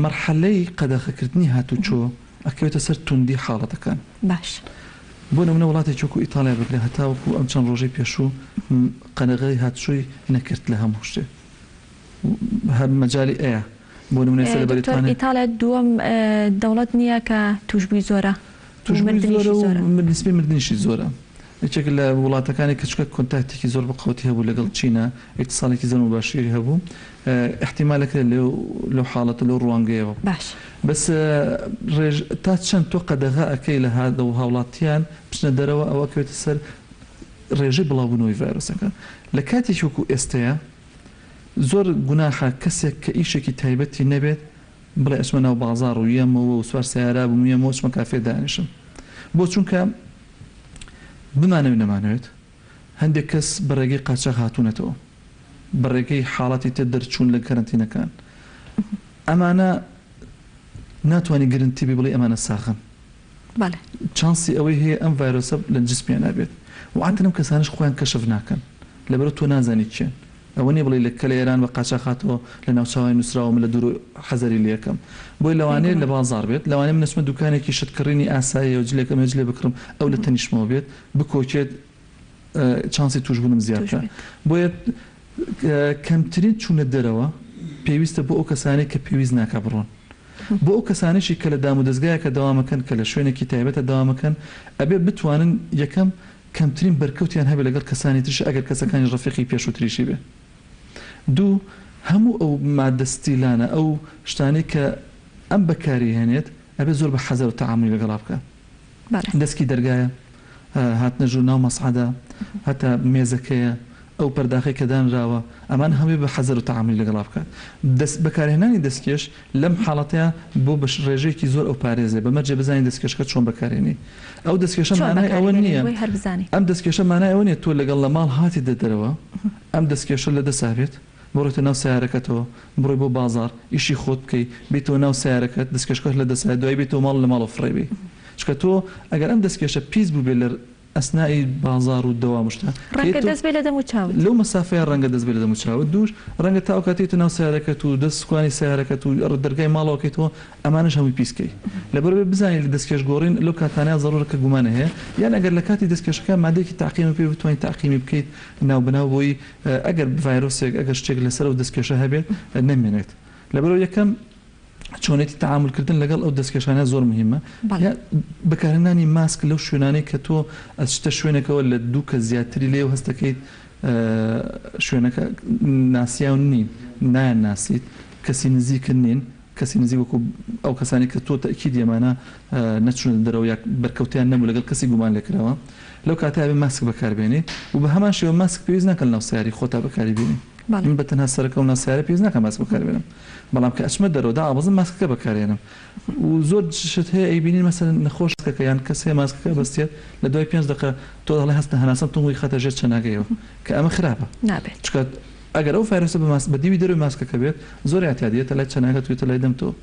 مەرحەلەی قەدەخەکردنی هاتوچۆ ئەکەوێتە سەر توندی حاڵەتەکان. باش. بۆ نمونە وڵاتێکی وەکو ئیتاڵیا بگرە هەتاوەکو ئەم چەند ڕۆژەی پێشوو قەدەغەی هاتوچۆی نەکرد لە هەموو شتێ هەر مەجالی ئەیا بۆ نمونە ئێستا لە دکتۆر بەریتانیا. ئیتاڵیا دووەم دەوڵەت نییە کە توشبووی زۆرە و توشبووی مردنیشی زۆرە و زۆرە. نسبەی مردنیشی زۆرە. یەکێک لە وڵاتەکانی کە چونکە کۆنتاکتێکی زۆر بە قوتی هەبوو لەگەڵ چینا، ئیتساڵێکی زۆر موباشیری هەبوو، ئیحتیمال ئەکرێت لەو لەو حاڵەتە لەو ڕوانگەیەوە. باش. بەس ڕێژ تا چەند تۆ قەدەغە ئەکەی لە هاوڵاتیان بچنە دەرەوە ئەوە ئەکەوێتە سەر ڕێژەی بڵاوبوونەوەی ڤایرۆسەکە. لە کاتێکی وەکو ئێستەیە. زۆر گوناحە کەسێک کە ئیشێکی تایبەتی نەبێت بڵێ ئەچمە ناو بازاڕ و یەمەوە و سوار سەیارە بم و یەمەوە ئەچمە کافێ دانیشم. بۆ؟ چونکە بمانەوێت نەمانەوێت هەندێک کەس بە ڕێگەی قاچاخ هاتوونەتەوە، بە ڕێگەی حاڵەتی تر دەرچوون لە کەرەنتینەکان. ئەمانە ناتوانی گرنتی بی بڵێی ئەمانە ساغن. بەڵێ. چانسی ئەوەی هەیە ئەم ڤایرۆسە لە جسمیانا بێت و عادەتەن ئەم کەسانەش خۆیان کەشف ناکەن لەبەرئەوە تۆ نازانی کێن ئەوە نیە بڵێی لە کە لە ئێران بە قاچاخ هاتەوە لە ناوچاوانی نوسراوە من لە دوورەوە حەزەری لێ ئەکەم بۆیە لەوانەیە لە بێگومان. بازاڕ بێت لەوانەیە من ئەچمە دوکانێکی شت کڕینی ئاساییەوە جلێک ئەمەوێ جلێ بکڕم ئەو لە تەنیشتمەوە بێت بکۆکێت چانسی توشبوونم توش زیاترە بێت. بۆیە کەمترین چوونە دەرەوە پێویستە بۆ ئەو کەسانەی کە پێویست ناکا بڕۆن. بۆ ئەو کەسانەشی کە لە دامودەزگایەکە دەوامەکەن، کە لە شوێنێکی تایبەتە دەوامەکەن، ئەبێ بتوانن یەکەم کەمترین بەرکەوتیان هەبێ لەگەڵ کەسانی تریش ئەگەر کەسەکانیش ڕەفیقی پێشووتریشی بێ. دوو، هەموو ئەو مادە ستیلانە، ئەو شتانەی کە ئەم بەکاری هێنێت ئەبێ زۆر بە حەزەرەوە تەعامولی لەگەڵا بکا. دەسکی دەرگایە، هاتنە ژوور ناو مەسعەدە، هەتا مێزەکەیە، ئەو پەرداخەی کە دانراوە، ئەمانە هەمووی بە حەزەر و تەعامولی لەگەڵا بکات. دەست بەکارهێنانی دەستکێش لەم حاڵەتەیا بۆ بە ڕێژەیەکی زۆر ئەو پارێزێ، بە مەرجێ بزانی دەستکێشەکە چۆن بەکارهێنی. ئەو دەستکێشە چۆن مانای بەکاری ئەوە بێنین نییە بۆی هەر بزانی. ئەم دەستکێشە مانای ئەوە نییە تۆ لەگەڵ لە ماڵ هاتیتە دەرەوە ئەم دەستکێشە لە دەسا بێت، بڕۆیتە ناو سەیارەکەتەوە، بڕۆی بۆ بازاڕ، ئیشی خۆت بکەی، بێیتەوە ناو سەیارەکەت، دەستکێشەکەت لە دەستایە، دوایی بێیتەوە ماڵ لە ماڵەوە فڕێی بەی. چونکە تۆ ئەگەر ئەم دەستکێشە پیس بووبێ لە ئەسنائی بازاڕ و دەوام و شتە، کە ڕەنگە تۆ دەست بێ لە دەم و چاوت. لەو مەسافەیە ڕەنگە دەست بێ لە دەم و چاوت، دووش ڕەنگە تا ئەو کاتەی یێتە ناو سەیارەکەت و دەست سوکانی سەیارەکەت و دەرگای ماڵەوە کەیتەوە ئەمانەش هەمووی پیس کەی. لەبەرئەوەی بزانی لە دەستکێش گۆڕین لەو کاتانەیا زەڕوورە کە گومانە هەیە یان ئەگەر لە کاتی دەستکێشەکە مادەیەکی تەعقیمە پێ بتوانی تەعقیمی بکەیت ناوبەناو بۆی ئەگەر ڤایرۆسێک ئەگەر شتێک لەسەر ئەو دەستکێشە هەبێت نەمێنێت لەبەرئەوە یەکەم چۆنێتی تەعامول کردن لەگەڵ ئەو دەستکێشانە زۆر مهمە بەڵێ. یا بەکارهێنانی ماسک لەو شوێنانەی کە تۆ ئەچتە شوێنێکەوە لە دوو کەس زیاتری لێ و هەستەکەیت شوێنەکە ناسیاو نین نایان ناسیت کەسی نزیکت نین کەسی نزیک وەکو ئەو کەسانەی کە تۆ تەئکیدی ئەمانە نەچوونەتە دەرەوە یا بەرکەوتەیان نەبوو لەگەڵ کەسی گومان لێکراوە لەو کاتە ئەبێ ماسک بەکار بێنی و بە هەمان شێوە ماسک پێویست ناکا لەناو سەیارەی خۆتا بەکاری بێنی بەڵێ. من بە تەنها سەرەکەم ناو سەیارە پێویست ناکا ماسک بەکار بێنم بەڵام کە ئەچمە دەرەوە دائەبەزم ماسکەکە بەکارێنم و زۆر شت هەیە ئەیبینین مەسەلەن نەخۆش ماسکەکە یان کەس هەیە ماسکەکە ئەبەستێت لە دوای پێنج دەقە تۆ دەڵێ هەستە هەناسەم توند بوو ئیخاتە ژێر چەناگەیەوە کە ئەمە خراپە نابێت. چونکە ئەگەر ئەو ڤایرۆسە بە ماسک بە دیوی دەرەوەی ماسکەکە بێت زۆر ئیعتیادی یەتە لای چەناگەت و یەتە لای دەمتەوە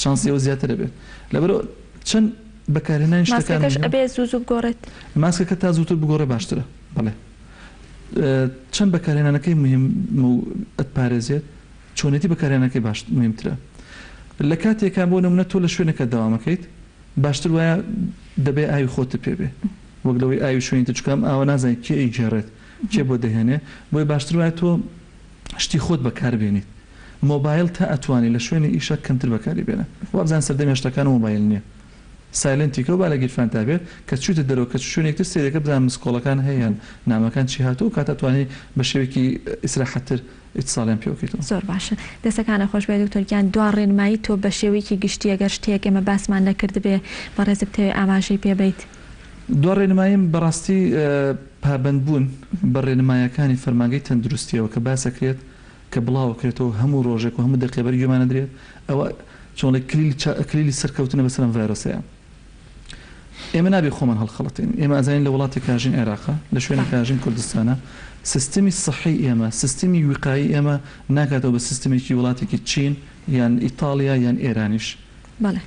چانسی ئەوە زیاتر ئەبێت لەبەرئەوە چەند بەکارهێنانی شتەکان ماسکەکەش مهمە. ئەبێ زوو زوو بگۆڕێت؟ ماسکەکە تا زووتر بگۆڕێ باشترە بەڵێ چەند بەکارهێنانەکەی مهمە و ئەتپارێزێت چۆنێتی بەکارهێنانەکەی باش مهمترە لە کاتێکا بۆ نمونە تۆ لە شوێنێکا دەوامەکەیت باشتر وایە دەبێ ئاوی خۆتت پێ بێ وەک لەوەی ئاوی شوێنی تر چونکە ئەم ئاوە نازانی کێ ئەیگێڕێت کێ بۆ دەهێنێ بۆیە باشتر وایە تۆ شتی خۆت بەکار بێنیت مۆبایل تا ئەتوانی لە شوێنی ئیشە کەمتر بەکاری بێنە وابزانم سەردەمی هەشتاکان مۆبایل نیە silent ی کەو با لە گیرفانتا بێت کە چویتە دەرەوە کە شوێنێک تر سەیرەکە بزانە missed call ەکان هەیە یان نامەکان چی هاتووە ئەو کاتە ئەتوانی بە شێوەیەکی ئیسراحەتتر ئیتساڵیان پێ بکەیتەوە. زۆر باشە دەستەکانت خۆش بێت دکتۆر گیان دوا ڕێنمایی تۆ بە شێوەیەکی گشتی ئەگەر شتێک ئێمە باسمان نەکردبێ بەڕێزت بتەوێ ئاماژەی پێ بەیت. دوا ڕێنماییم بەڕاستی پابەندبوون بە ڕێنمایەکانی فەرمانگەی تەندروستیەوە کە باسەکرێت کە بڵاوەکرێتەوە هەموو ڕۆژێک و هەموو دەقیە بەر گوێمان ئەدرێت ئەوە چۆن ڵێ کلیل کلیلی سەرکەوتنە بەسەر ئەم ڤایرۆسەیە ئێمە نابێ خۆمان هەڵخەڵەتێنین ئێمە ئەزانین لە وڵاتێکا ژین عێراقە لە شوێنێکا ژین کوردستانە سیستمی سەحی ئێمە سیستمی ویقایی ئێمە ناکاتەوە بە سیستمێکی وڵاتێکی چین یان ئیتاڵیا یان ئێرانیش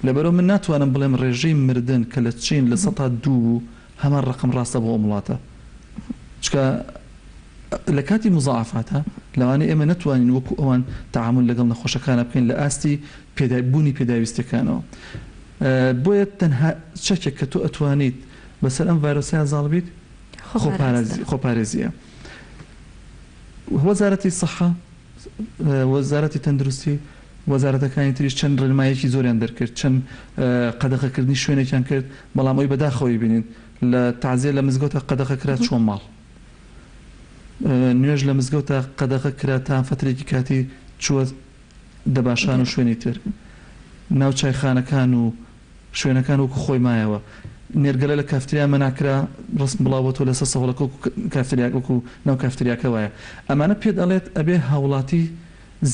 لەبەرئەوە من ناتوانم بڵێم ڕێژەی مردن کە لە چین 2% بوو هەمان ڕەقەم ڕاستە بۆ ئەم وڵاتە چونکە لە کاتی مزاعەفاتە لەوانەیە ئێمە نەتوانین وەکو ئەوان تەعامول لەگەڵ نەخۆشەکانە بکەین لە ئاستی بوونی پێداویستیەکانەوە بۆیە تەنها چەکێک کە تۆ ئەتوانیت بەسەر ئەم ڤایرۆسەیا زاڵ بیت خۆپارێزیە وەزارەتی سەحە وەزارەتی تەندروستی، وەزارەتەکانی تریش چەند ڕێنماییەکی زۆریان دەرکرد، چەند قەدەغەکردنی شوێنێکیان کرد، بەڵام ئەوەی بەداخەوەی بینین لە تەعزیە لە مزگەوتا قەدەغە کرا چووە ماڵ، نوێژ لە مزگەوتا قەدەغە کرا تا فەترێکی کاتی چووە دەباشان و شوێنی تر، ناو چایخانەکان و شوێنەکان وەکو خۆی مایەوە. نێرگەلە لە کافتریا مەنع کرا، ڕەسم بڵاوبۆتەوە لەسەر سەهۆڵەکە وەکو کافتریاکە وەکو ناو کافتریاکە وایە. ئەمانە پێت ئەڵێت ئەبێ هاوڵاتی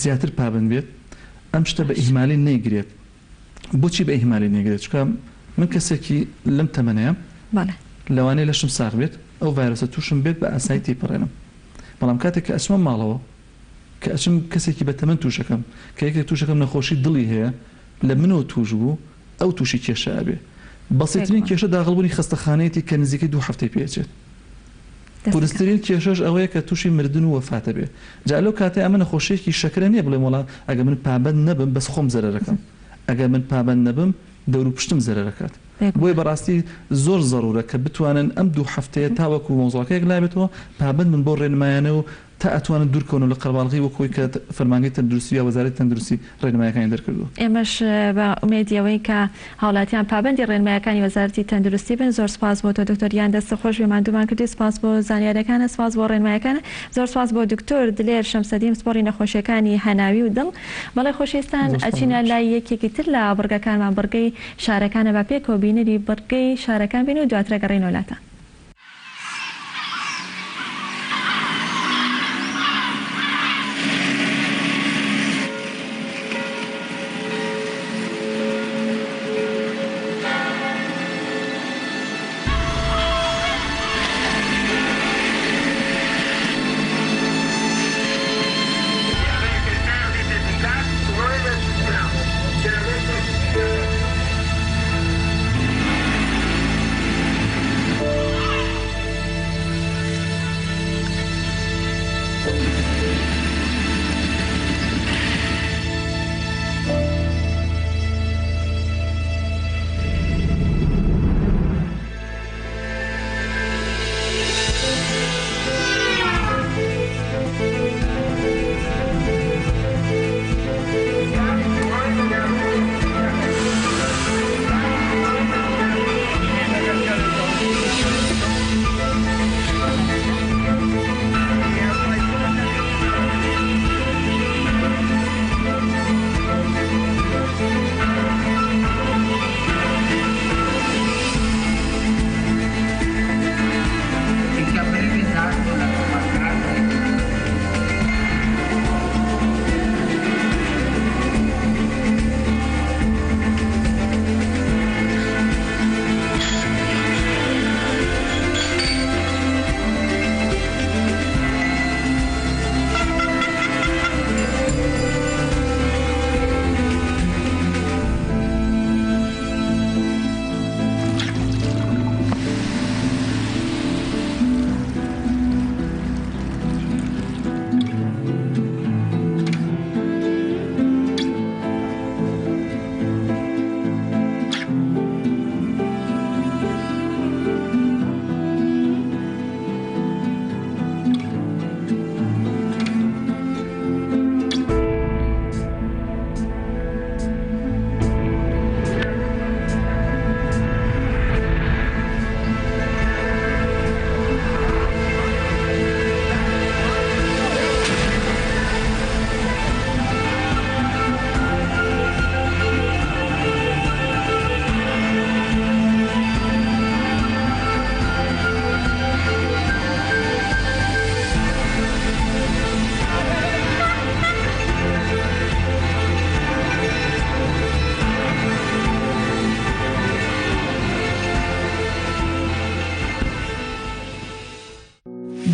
زیاتر پابەند بێت، ئەم شتە بە ئیهمالی نەیگرێت. بۆچی بە ئیهمالی نەیگرێت؟ چونکە من کەسێکی لەم تەمەنەیەم، لەوانەیە لەشم ساغ بێت، ئەو ڤایرۆسە تووشم بێت بە ئاسایی تێیپەڕێنم. بەڵام کاتێک کە ئەچمە ماڵەوە، کە ئەچم کەسێکی بە تەمەن تووشەکەم، کە یەکێک تووشەکەم نەخۆشی دڵی هەیە، لە منەوە تووش بوو، ئەو تووشی کێشە ئەبێ. بەسیترین کێشە داخڵبوونی خەستەخانەیەتی کە نزیکەی دوو هەفتەی پێ ئەچێت. قورسترین کێشەش ئەوەیە کە تووشی مردن و وەفات ئەبێ. جا لەو کاتەی ئەمە نەخۆشییەکی شەکرە نییە بڵێم وەڵا ئەگەر من پابەند نەبم بەس خۆم زەرەرەکەم. ئەگەر من پابەند نەبم دەوروپشتم زەرەرەکات. بۆیە بەڕاستی زۆر زەرورە کە بتوانن ئەم دوو هەفتەیە تاوەکو مەوزوعەکە یەکلابێتەوە پابەند بن بەو ڕێنمایانە و تا ئەتوانن دوورکەونەوە لە قەرەباڵغی وەک ئەوەی کە فەرمانگەی تەندروستی یا وەزارەتی تەندروستی ڕێنمایەکانی دەرکردووە. ئێمەش بە ئومێدی ئەوەین کە هاوڵاتیان پابەندی ڕێنمایەکانی وەزارەتی تەندروستی بن. زۆر سوپاس بۆ تۆ دکتۆر گیان دەستت خۆش بێ ماندوومان کردی. سوپاس بۆ زانیاریەکانت، سوپاس بۆ ڕێنمایەکانت. زۆر سوپاس بۆ دکتۆر دلێر شەمسەدین پسپۆڕی نەخۆشیەکانی هەناوی و دڵ. بەڵێ خۆشەویستان زۆر سوپاس ئەچینە بۆ لای یەکێکی تر لە بڕگەکانمان بڕگەی شارەکانە با پێکەوە بینەری بڕگەی شارەکان بین و دواتر ئەگەڕێینەوە لاتان.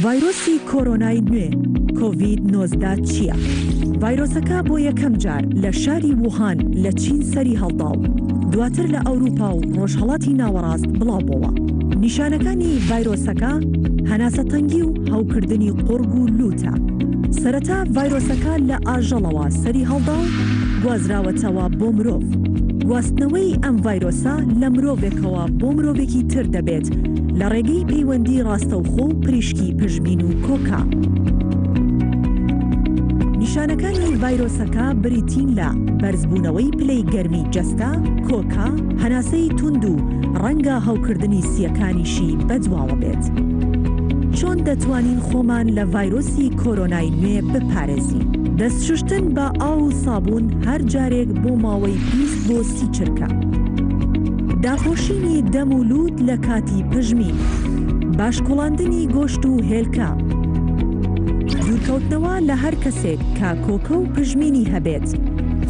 ڤایرۆسی کۆرۆنای نوێ، کۆڤید 19 چییە؟ ڤایرۆسەکە بۆ یەکەم جار لە شاری ووهان لە چین سەری هەڵدا و دواتر لە ئەوروپا و ڕۆژهەڵاتی ناوەڕاست بڵاوبۆوە. نیشانەکانی ڤایرۆسەکە هەناسەتەنگی و هەوکردنی قوڕگ و لووتە. سەرەتا ڤایرۆسەکە لە ئاژەڵەوە سەری هەڵدا و گوازراوەتەوە بۆ مرۆڤ. گواستنەوەی ئەم ڤایرۆسە لە مرۆڤێکەوە بۆ مرۆڤێکی تر دەبێت لە ڕێگەی پەیوەندی ڕاستەوخۆ و پریشکی پژمین و کۆکە. نیشانەکانی ڤایرۆسەکە بریتین لە بەرزبوونەوەی پلەی گەرمی جەستە، کۆکە، هەناسەی توند و ڕەنگە هەوکردنی سییەکانیشی بەدواوە بێت. چۆن دەتوانین خۆمان لە ڤایرۆسی کۆرۆنای نوێ بپارێزین؟ دەست شوشتن بە ئاو و سابوون هەر جارێک بۆ ماوەی 20 بۆ 30 چرکە. داپۆشینی دەم و لووت لە کاتی پژمین. باش کوڵاندنی گۆشت و هێلکە. دوورکەوتنەوە لە هەر کەسێک کە کۆکە و پژمینی هەبێت.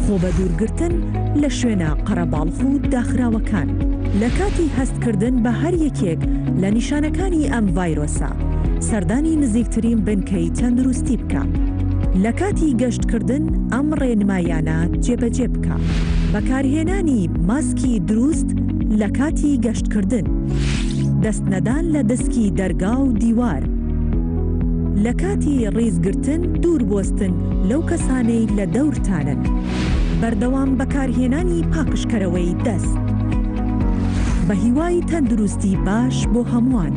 خۆ بەدوورگرتن لە شوێنە قەرەباڵخ و داخراوەکان. لە کاتی هەستکردن بە هەر یەکێک لە نیشانەکانی ئەم ڤایرۆسە، سەردانی نزیکترین بنکەی تەندروستی بکە. لە کاتی گەشتکردن ئەم ڕێنمایانە جێبەجێ بکە. بەکارهێنانی ماسکی دروست لە کاتی گەشتکردن. دەست نەدان لە دەسکی دەرگا و دیوار. لە کاتی ڕیزگرتن دوور بوەستن لەو کەسانەی لە دەورتانن. بەردەوام بەکارهێنانی پاکژکەرەوەی دەست. بە هیوای تەندروستی باش بۆ هەمووان.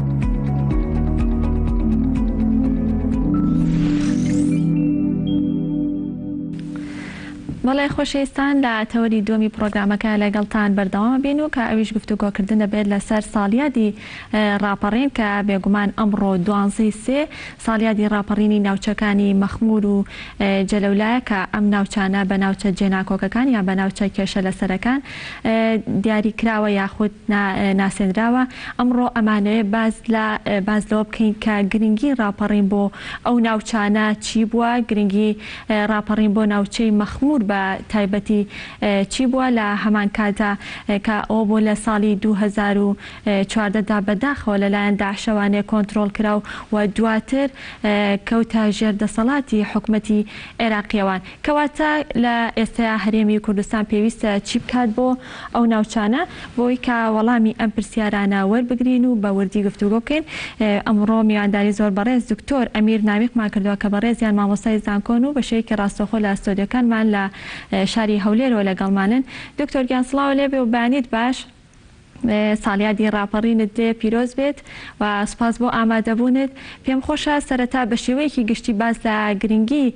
بەڵێ خۆشەویستان لە تەوەری دووەمی پڕۆگرامەکە لەگەڵتان بەردەوام بین و کە ئەویش گفتوگۆکردن دەبێت لەسەر ساڵیادی ڕاپەڕین کە بێگومان ئەمڕۆ دوانزەی سێ ساڵیادی ڕاپەڕینی ناوچەکانی مەخمور و جەلەولایە کە ئەم ناوچانە بە ناوچە جێناکۆکەکان یان بە ناوچە کێشە لەسەرەکان دیاری کراوە یاخود ناسێنراوە. ئەمڕۆ ئەمانەوێ باس لە باس لەوە بکەین کە گرنگی ڕاپەڕین بۆ ئەو ناوچانە چی بووە، گرنگی ڕاپەڕین بۆ ناوچەی مەخمور بە تایبەتی چی بووە، لە هەمان کاتدا کە ئەوە بوو لە ساڵی 2014 دا بەداخەوە لەلایەن داعشەوانێ کۆنترۆڵ کرا و دواتر کەوتە ژێر دەسەڵاتی حکومەتی عێراقیەوان. کەواتە لە ئێستەیا هەرێمی کوردستان پێویستە چی بکات بۆ ئەو ناوچانە؟ بۆی کە وەڵامی ئەم پرسیارانە وەربگرین و بە وردی گفتوگۆ بکەین ئەمڕۆ میوانداری زۆر بەڕێز دکتۆر ئەمیر نامیقمان کردووە کە بەڕێزیان مامۆستای زانکۆن و بە شێوەیەکی ڕاستەوخۆ لە ستۆدیۆکانمان لە شاری هەولێرەوە لەگەڵمانن. دکتۆر گیان سڵاو لێبێ و بەیانیت باش. ساڵیادی ڕاپەڕینت لێ پیرۆز بێت و سوپاس بۆ ئامادەبوونت. پێم خۆشە سەرەتا بە شێوەیەکی گشتی باس لە گرنگی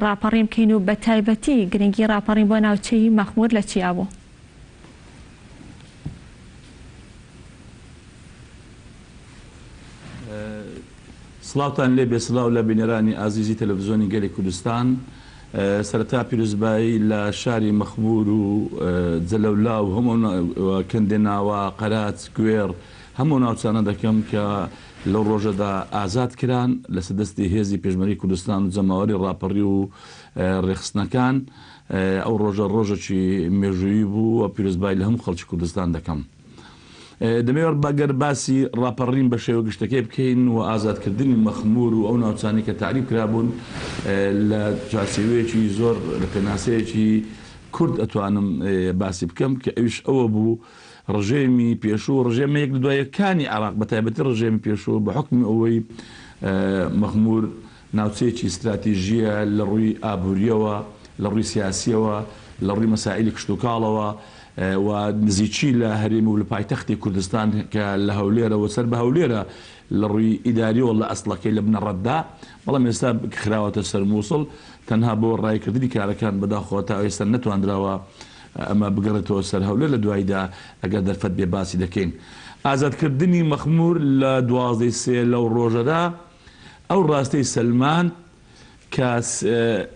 ڕاپەڕین بکەین و بە تایبەتی گرنگی ڕاپەڕین بۆ ناوچەی مەخموور لە چیا بوو؟ سڵاوتان لێ بێ سڵاو لە بینەرانی ئازیزی تەلەفزیۆنی گەلی کوردستان. سەرەتا پیرۆزبایی لە شاری مەخموور و جەلەولا و هەموو کەندێناوا، قەراج، گوێڕ هەموو ناوچانە دەکەم کە لەو ڕۆژەدا ئازاد کران لەسەر دەستی هێزی پێشمەرگەی کوردستان و جەماوەری ڕاپەڕیو و ڕێکخستنەکان. ئەو ڕۆژە ڕۆژێکی مێژوویی بوو و پیرۆزبایی لە هەموو خەڵکی کوردستان دەکەم. دەمەوێت گەر باسی ڕاپەڕین بە شێوە گشتەکەی بکەین و ئازادکردنی مەخموور و ئەو ناوچانەی کە تەعریب کرابوون لە چوارچێوەیەکی زۆر لە پێناسەیەکی کورت ئەتوانم باسی بکەم کە ئەویش ئەوە بوو ڕژێمی پێشوو و ڕژێمە یەک لە دوای یەکانی عێراق بە تایبەتی ڕژێمی پێشوو بە حوکمی ئەوەی مەخموور ناوچەیەکی ستراتیژییە لە ڕووی ئابوورییەوە، لە ڕووی سیاسییەوە، لە ڕووی مەسائیلی کشتوکاڵەوە و نزیکی لە هەرێم و لە پایتەختی کوردستان کە لە هەولێرە و سەر بە هەولێرە لە ڕووی ئیدارییەوە لە ئەسڵەکەی لە بنەڕەتدا، بەڵام ئێستا خراوەتە سەر مووسڵ تەنها بۆ ڕایکردنی کارەکان، بەداخەوە تا ئێستا نەتواندراوە ئەمە بگەڕێتەوە سەر هەولێر لە دواییدا ئەگەر دەرفەت بێ باسی دەکەین. ئازادکردنی مەخموور لە 12 ی سێ لەو ڕۆژەدا ئەو ڕاستەی سەلماند کە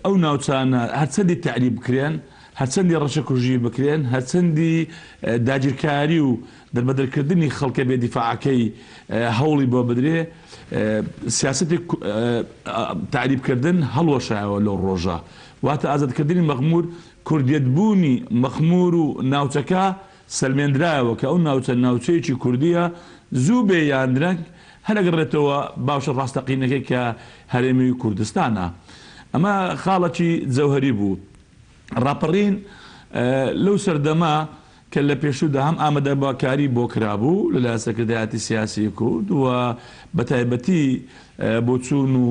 ئەو ناوچانە هەرچەندی تەعریب بکرێن، هەرچەندی ڕەشەکوژی بکرێن، هەرچەندی داگیرکاری و دەربەدەرکردنی خەڵکە بێ دیفاعەکەی هەوڵی بۆ بدرێ، سیاسەتی تەعریبکردن هەڵوەشایەوە لەو ڕۆژە. واتە ئازادکردنی مەخموور، کوردیەتبوونی مەخموور و ناوچەکە سەلمێندرایەوە کە ئەو ناوچە ناوچەیەکی کوردییە، زوو بێ یان درەنگ هەر ئەگەڕێتەوە باوشە ڕاستەقینەکەی کە هەرێمی کوردستانە. ئەمە خاڵەکی جەوهەری بوو. ڕاپەڕین لەو سەردەمە کە لە پێشوودا هەم ئامادەکاری بۆ کرابوو لەلایەن سەرکردایەتی سیاسی کورد و بەتایبەتی بۆچوون و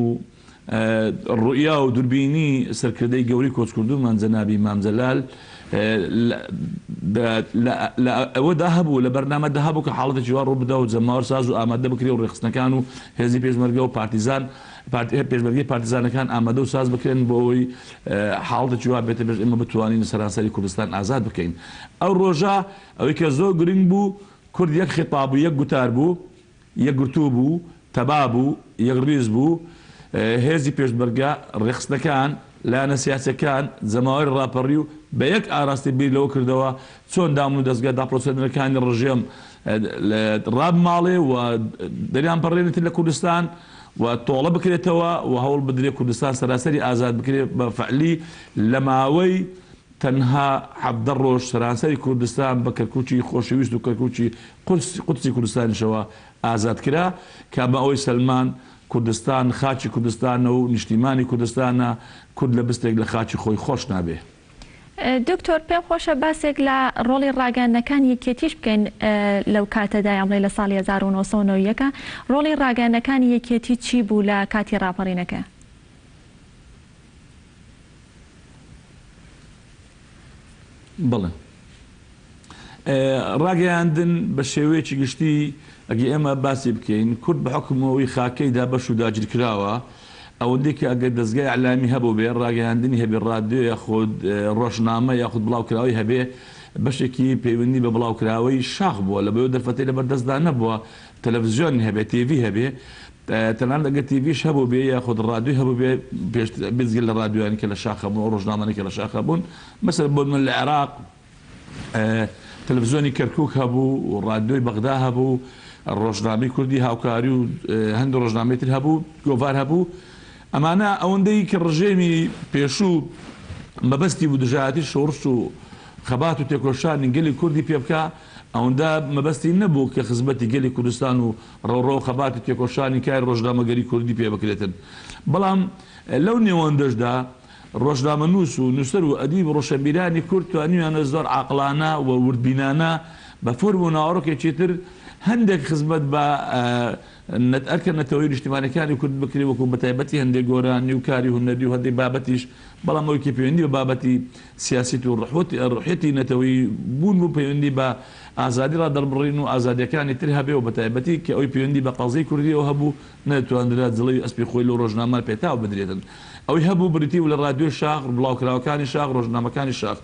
ڕوئیا و دوربینی سەرکردەی گەورەی کۆچکردوومان جەنابی مام جەلال لە ئەوەدا هەبوو، لە بەرنامەدا هەبوو کە حاڵەتێکی وا ڕووبدا و جەماوەر ساز و ئامادە بکرێ و ڕێکخستنەکان و هێزی پێشمەرگە و پارتیزان پێشمەرگەی پارتیزانەکان ئامادە و ساز بکرێن بۆ ئەوەی حاڵەتێکی وا بێتە پێش ئێمە بتوانین سەرانسەری کوردستان ئازاد بکەین. ئەو ڕۆژە ئەوەی کە زۆر گرنگ بوو کورد یەک خیتاب و یەک گوتار بوو، یەکگرتوو بوو، تەبا بوو، یەکڕیز بوو، هێزی پێشمەرگە، ڕێکخستنەکان، لایەنە سیاسیەکان، جەماوەری ڕاپەڕیو بە یەک ئاراستەی بیر لەوە کردەوە چۆن دام و دەزگا داپڵۆسێنەرەکانی ڕژێم ڕابماڵێ و دەریان پەڕێنێت لە کوردستان و تۆڵە بکرێتەوە و هەوڵ بدرێ کوردستان سەراسەری ئازاد بکرێ. بە فعلی لە ماوەی تەنها 17 ڕۆژ سەرانسەری کوردستان بە کەرکوکی خۆشەویست و کەرکوکی قودسی کوردستانیشەوە ئازاد کرا، کە بە ئەوەی سەلمان کوردستان خاکی کوردستانە و نیشتیمانی کوردستانە، کورد لە بستێک لە خاکی خۆی خۆش نابێ. دکتۆر، پێم خۆشە باسێک لە ڕۆڵی ڕاگەیاندنەکانی یەکێتیش بکەین لەو کاتەدا، یان بڵێ لە ساڵی 1991. ڕۆڵی ڕاگەیاندنەکانی یەکێتی چی بوو لە کاتی ڕاپەڕینەکە؟ بەڵێ، ڕاگەیاندن بە شێوەیەکی گشتی ئەگەر ئێمە باسی بکەین، کورد بە حوکمەوەی خاکەیدا بەش و داگیرکراوە، ئەوەندەی کە ئەگەر دەزگای ئیعلامی هەبوو بێ، ڕاگەیاندنی هەبێ، ڕادیۆ یاخود ڕۆژنامە یاخود بڵاوکراوەی هەبێ، بەشێکی پەیوەندی بە بڵاوکراوەی شاخ بووە، لە بەوێ دەرفەتەی لەبەردەستدا نەبووە تەلەڤزیۆن هەبێ، تیڤی هەبێ، تەنانەت ئەگەر تیڤیش هەبوو بێ یاخود ڕادیۆ هەبوو بێ، پێشتر بێجگە لە ڕادیۆیانی کە لە شاخ هەبوون، ئەو ڕۆژنامانەی کە لە شاخ هەبوون، مەسەلەن بۆ نموونە لە عێراق تەلەڤزیۆنی کەرکوک هەبوو و ڕادیۆی بەغدا هەبوو، ڕۆژنامەی کوردی هاوکاری و هەندێک ڕۆژنامەی تر هەبوو، گۆڤار هەبوو. ئەمانە ئەوەندەی کە ڕژێمی پێشوو مەبەستی بوو دژایەتی شۆڕش و خەبات و تێکۆشانی گەلی کوردی پێ بکا، ئەوەندە مەبەستی نەبوو کە خزمەتی گەلی کوردستان و ڕەوڕەو خەبات و تێکۆشانی کاری ڕۆژنامەگەری کوردی پێ بکرێتن. بەڵام لەو نێوەندەشدا ڕۆژنامەنووس و نووسەر و ئەدیب و ڕۆشەنبیرانی کورد توانیویانە زۆر عاقڵانە و وردبینانە بە فۆرم و ناوەڕۆکێکی تر هەندێک خزمەت بە ئەرکە نەتەوەیی و نیشتیمانیەکانی کورد بکرێ، وەکو بەتایبەتی هەندێک گۆرانی و کاری هونەری و هەندێک بابەتیش، بەڵام ئەوەی کە پەیوەندی بە بابەتی سیاسیت و ڕوحیەتی نەتەوەیی بوون و پەیوەندی بە ئازادی ڕادەربڕین و ئازادیەکانی تر هەبێ و بەتایبەتی کە ئەوەی پەیوەندی بە قەزیەی کوردیەوە هەبوو نەدەتواندرا جڵەوی ئەسپی خۆی لەو ڕۆژنامە پێتاو بدرێتن. ئەوەی هەبوو بریتی بوو لە ڕادیۆی شاخ، بڵاوکراوەکانی شاخ، ڕۆژنامەکانی شاخ.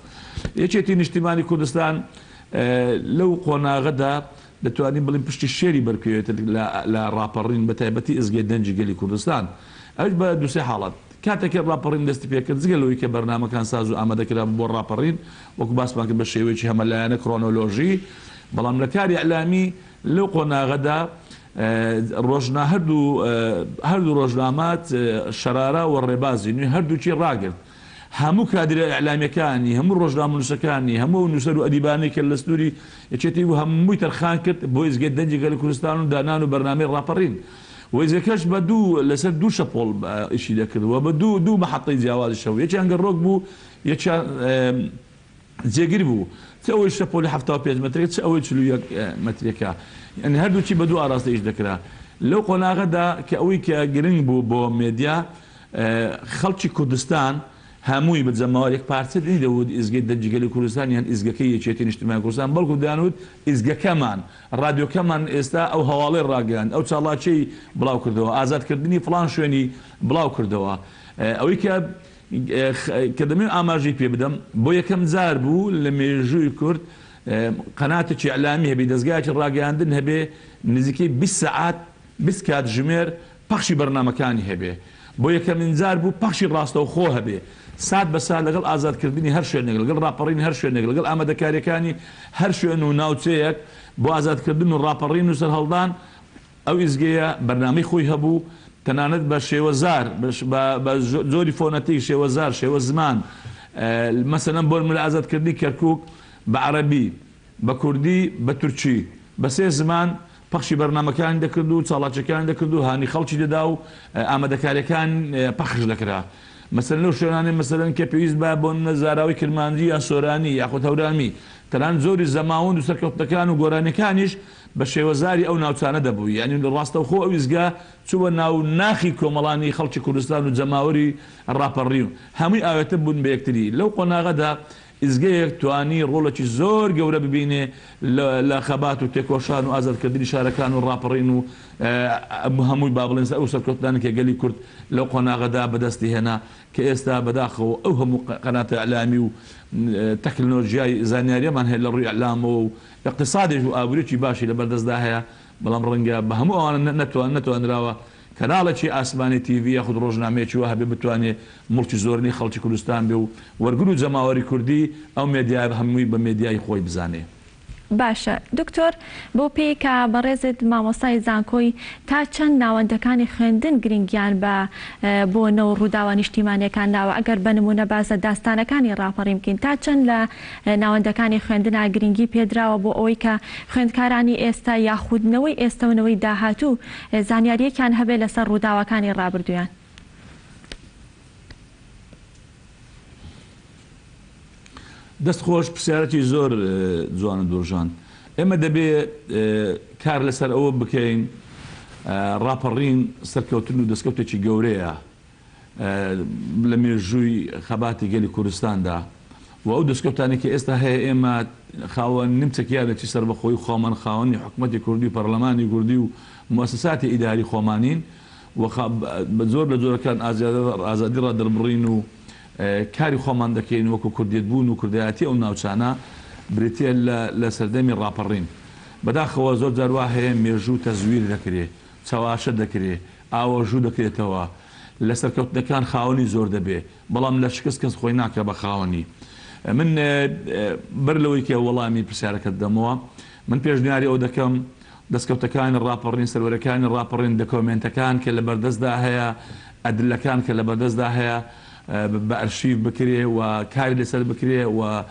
یەکێتی نیشتیمانی کوردستان لەو قۆناغەدا دەتوانین بڵێین پشتی شێری بەرکەوێت لە ڕاپەڕین، بەتایبەتی ئێزگەی دەنگی گەلی کوردستان. ئەویش بە دوو سێ حاڵەت. کاتێک کە ڕاپەڕین دەستی پێکرد، جگە لەوەی کە بەرنامەکان ساز و ئامادە کرابوو بۆ ڕاپەڕین، وەکو باسمان کرد بە شێوەیەکی هەمەلایەنە کرۆنۆلۆژی، بەڵام لە کاری ئیعلامی لەو قۆناغەدا ڕۆژنا هەردوو هەردوو ڕۆژنامات شەرارە و ڕێبازی نوێ هەردووکی ڕاگرت. هەموو کادیرە ئیعلامیەکانی، هەموو ڕۆژنامەنووسەکانی، هەموو ئەو نووسەر و ئەدیبانەی کە لە سنووری یەکێتی بوو هەمووی تەرخان کرد بۆ ئیزگەی دەنگی گەلی کوردستان و دانان و بەرنامەی ڕاپەڕین. و ئیزگەکەش بە دوو لەسەر دوو شەپۆڵ ئیشی دەکرد و بە دوو دوو مەحەتەی جیاوازیش هەبوو. یەکیان گەڕۆک بوو، یەکیان جێگر بوو. چ ئەوەی شەپۆلی 75 مەترێک، چ ئەوەی 41 مەترێکە. یانی هەردووکی بە دوو ئاراستە ئیش دەکرا. لەو قۆناغەدا کە ئەوەی کە گرنگ بوو بۆ مێدیا، خەڵکی کوردستان هەمووی بە جەماوەر یەک پارچە نەیدەوت ئیزگەی دەنگی گەلی کوردستان یان ئیزگەکەی یەکێتی نیشتمانی کوردستان، بەڵکو دەیانوت ئیزگەکەمان، ڕادیۆکەمان ئێستا ئەو هەواڵەی ڕاگەیاند، ئەو چاڵاکیەی بڵاو کردەوە، ئازادکردنی فڵان شوێنی بڵاو کردەوە. ئەوەی کە کە دەمەوێت ئاماژەی پێ بدەم، بۆ یەکەم جار بوو لە مێژووی کورد قەناتێکی ئیعلامی هەبێ، دەزگایەکی ڕاگەیاندن هەبێ نزیکەی 20 سەعات، 20 کاتژمێر پەخشی بەرنامەکانی هەبێ. بۆ یەکەمین جار بوو پەخشی ڕاستەوخۆ هەبێ، سات بە سات لەگەڵ ئازادکردنی هەر شوێنێک، لەگەڵ ڕاپەڕینی هەر شوێنێک، لەگەڵ ئامادەکارییەکانی هەر شوێن و ناوچەیەک بۆ ئازادکردن و ڕاپەڕین و سەرهەڵدان، ئەو ئیزگەیە بەرنامەی خۆی هەبوو، تەنانەت بە شێوەزار، بە جۆری فۆنەتیک، شێوەزار، شێوە زمان، مەسەلەن بۆ نموونە ئازادکردنی کەرکووک بە عەرەبی، بە کوردی، بە تورکی، بە سێ زمان پەخشی بەرنامەکانی دەکرد و چاڵاکیەکانی دەکرد و هانی خەڵکی دەدا و ئامادەکاریەکان پەخش دەکرا. مەسەلەن لەو شوێنانەی مەسەلەن کە پێویست بایە بۆ نمونە زاراوەی کرمانجی یان سۆرانی یاخود هەورامی، تەنانەت زۆری زەماوەند و سەرکەوتنەکان و گۆرانیەکانیش بە شێوەزاری ئەو ناوچانە دەبوو. یانی ڕاستەوخۆ ئەو ئیزگا چووە ناو ناخی کۆمەڵانی خەڵکی کوردستان و جەماوەری ڕاپەڕیو هەمووی ئاوێتە بوون بە یەکتری. لەو قۆناغەدا ئیزگەیەک توانی ڕۆڵێکی زۆر گەورە ببینێ لە خەبات و تێکۆشان و ئازادکردنی شارەکان و ڕاپەڕین و هەمووی با بڵێین ئەو سەرکەوتنانە کە گەلی کورد لەو قۆناغەدا بەدەستی هێنا کە ئێستا بەداخەوە ئەو هەموو قەناتە ئیعلامی و تەکنۆلۆژیای زانیاریەمان هەیە لە ڕووی ئیعلامەوە و ئیقتیسادێک و ئابووریەکی باشی لەبەردەستدا هەیە بەڵام ڕەنگە بە هەموو ئەوانە نەتوانراوە. کەناڵێکی ئاسمانی تیڤی یاخود ڕۆژنامەیەکی وا هەبێ بتوانێ موڵکی زۆرینەی خەڵکی کوردستان بێ و وەرگر و جەماوەری کوردی ئەو مێدیایە هەمووی بە مێدیای خۆی بزانێ. باشە دکتۆر بەو پێیەی کە بەڕێزت مامۆستای زانکۆی تا چەند ناوەندەکانی خوێندن گرنگیان بە بۆنە و ڕووداوە نیشتیمانیەکان داوە ئەگەر بە نموونە باس لە داستانەکانی ڕاپەڕین بکەین تا چەند لە ناوەندەکانی خوێندنا گرنگی پێدراوە بۆ ئەوەی کە خوێندکارانی ئێستا یاخود نەوەی ئێستا و نەوەی داهاتوو زانیاریەکیان هەبێت لەسەر ڕووداوەکانی ڕابردوویان؟ دەست خۆش پرسیارەکی زۆر جوانت وروژاند. ئێمە دەبێ کار لەسەر ئەوە بکەین ڕاپەڕین سەرکەوتن و دەستکەوتێکی گەورەیە لە مێژووی خەباتی گەلی کوردستاندا و ئەو دەستکەوتانەی کە ئێستا هەیە ئێمە خاوەن نیمچە کیانێکی سەربەخۆی خۆمان خاوەنی حکومەتی کوردی و پەرلەمانی کوردی و موئەسەساتی ئیداری خۆمانین و بە زۆر لە جۆرەکان ئازادی ڕادەربڕین و کاری خۆمان دەکەین وەکو کوردیەت بوون و کوردایەتی ئەو ناوچانە بریتیە لە لە سەردەمی ڕاپەڕین بەداخەوە زۆر جار وا هەیە مێژوو تەزویر دەکرێ چەواشە دەکرێ ئاوەژوو دەکرێتەوە لە سەرکەوتنەکان خاوەنی زۆر دەبێ بەڵام لە شکست کەس خۆی ناکا بە خاوەنی من بەر لەوەی کە وەڵامی پرسیارەکەت بدەمەوە من پێشنیاری ئەوە دەکەم دەستکەوتەکانی ڕاپەڕین، سەروەرەکانی ڕاپەڕین، دەکۆمێنتەکان کە لەبەردەستدا هەیە، ئەدلەکان کە لەبەردەستدا هەیە بە ئەرشیف بکرێ و کاری لەسەر بکرێ و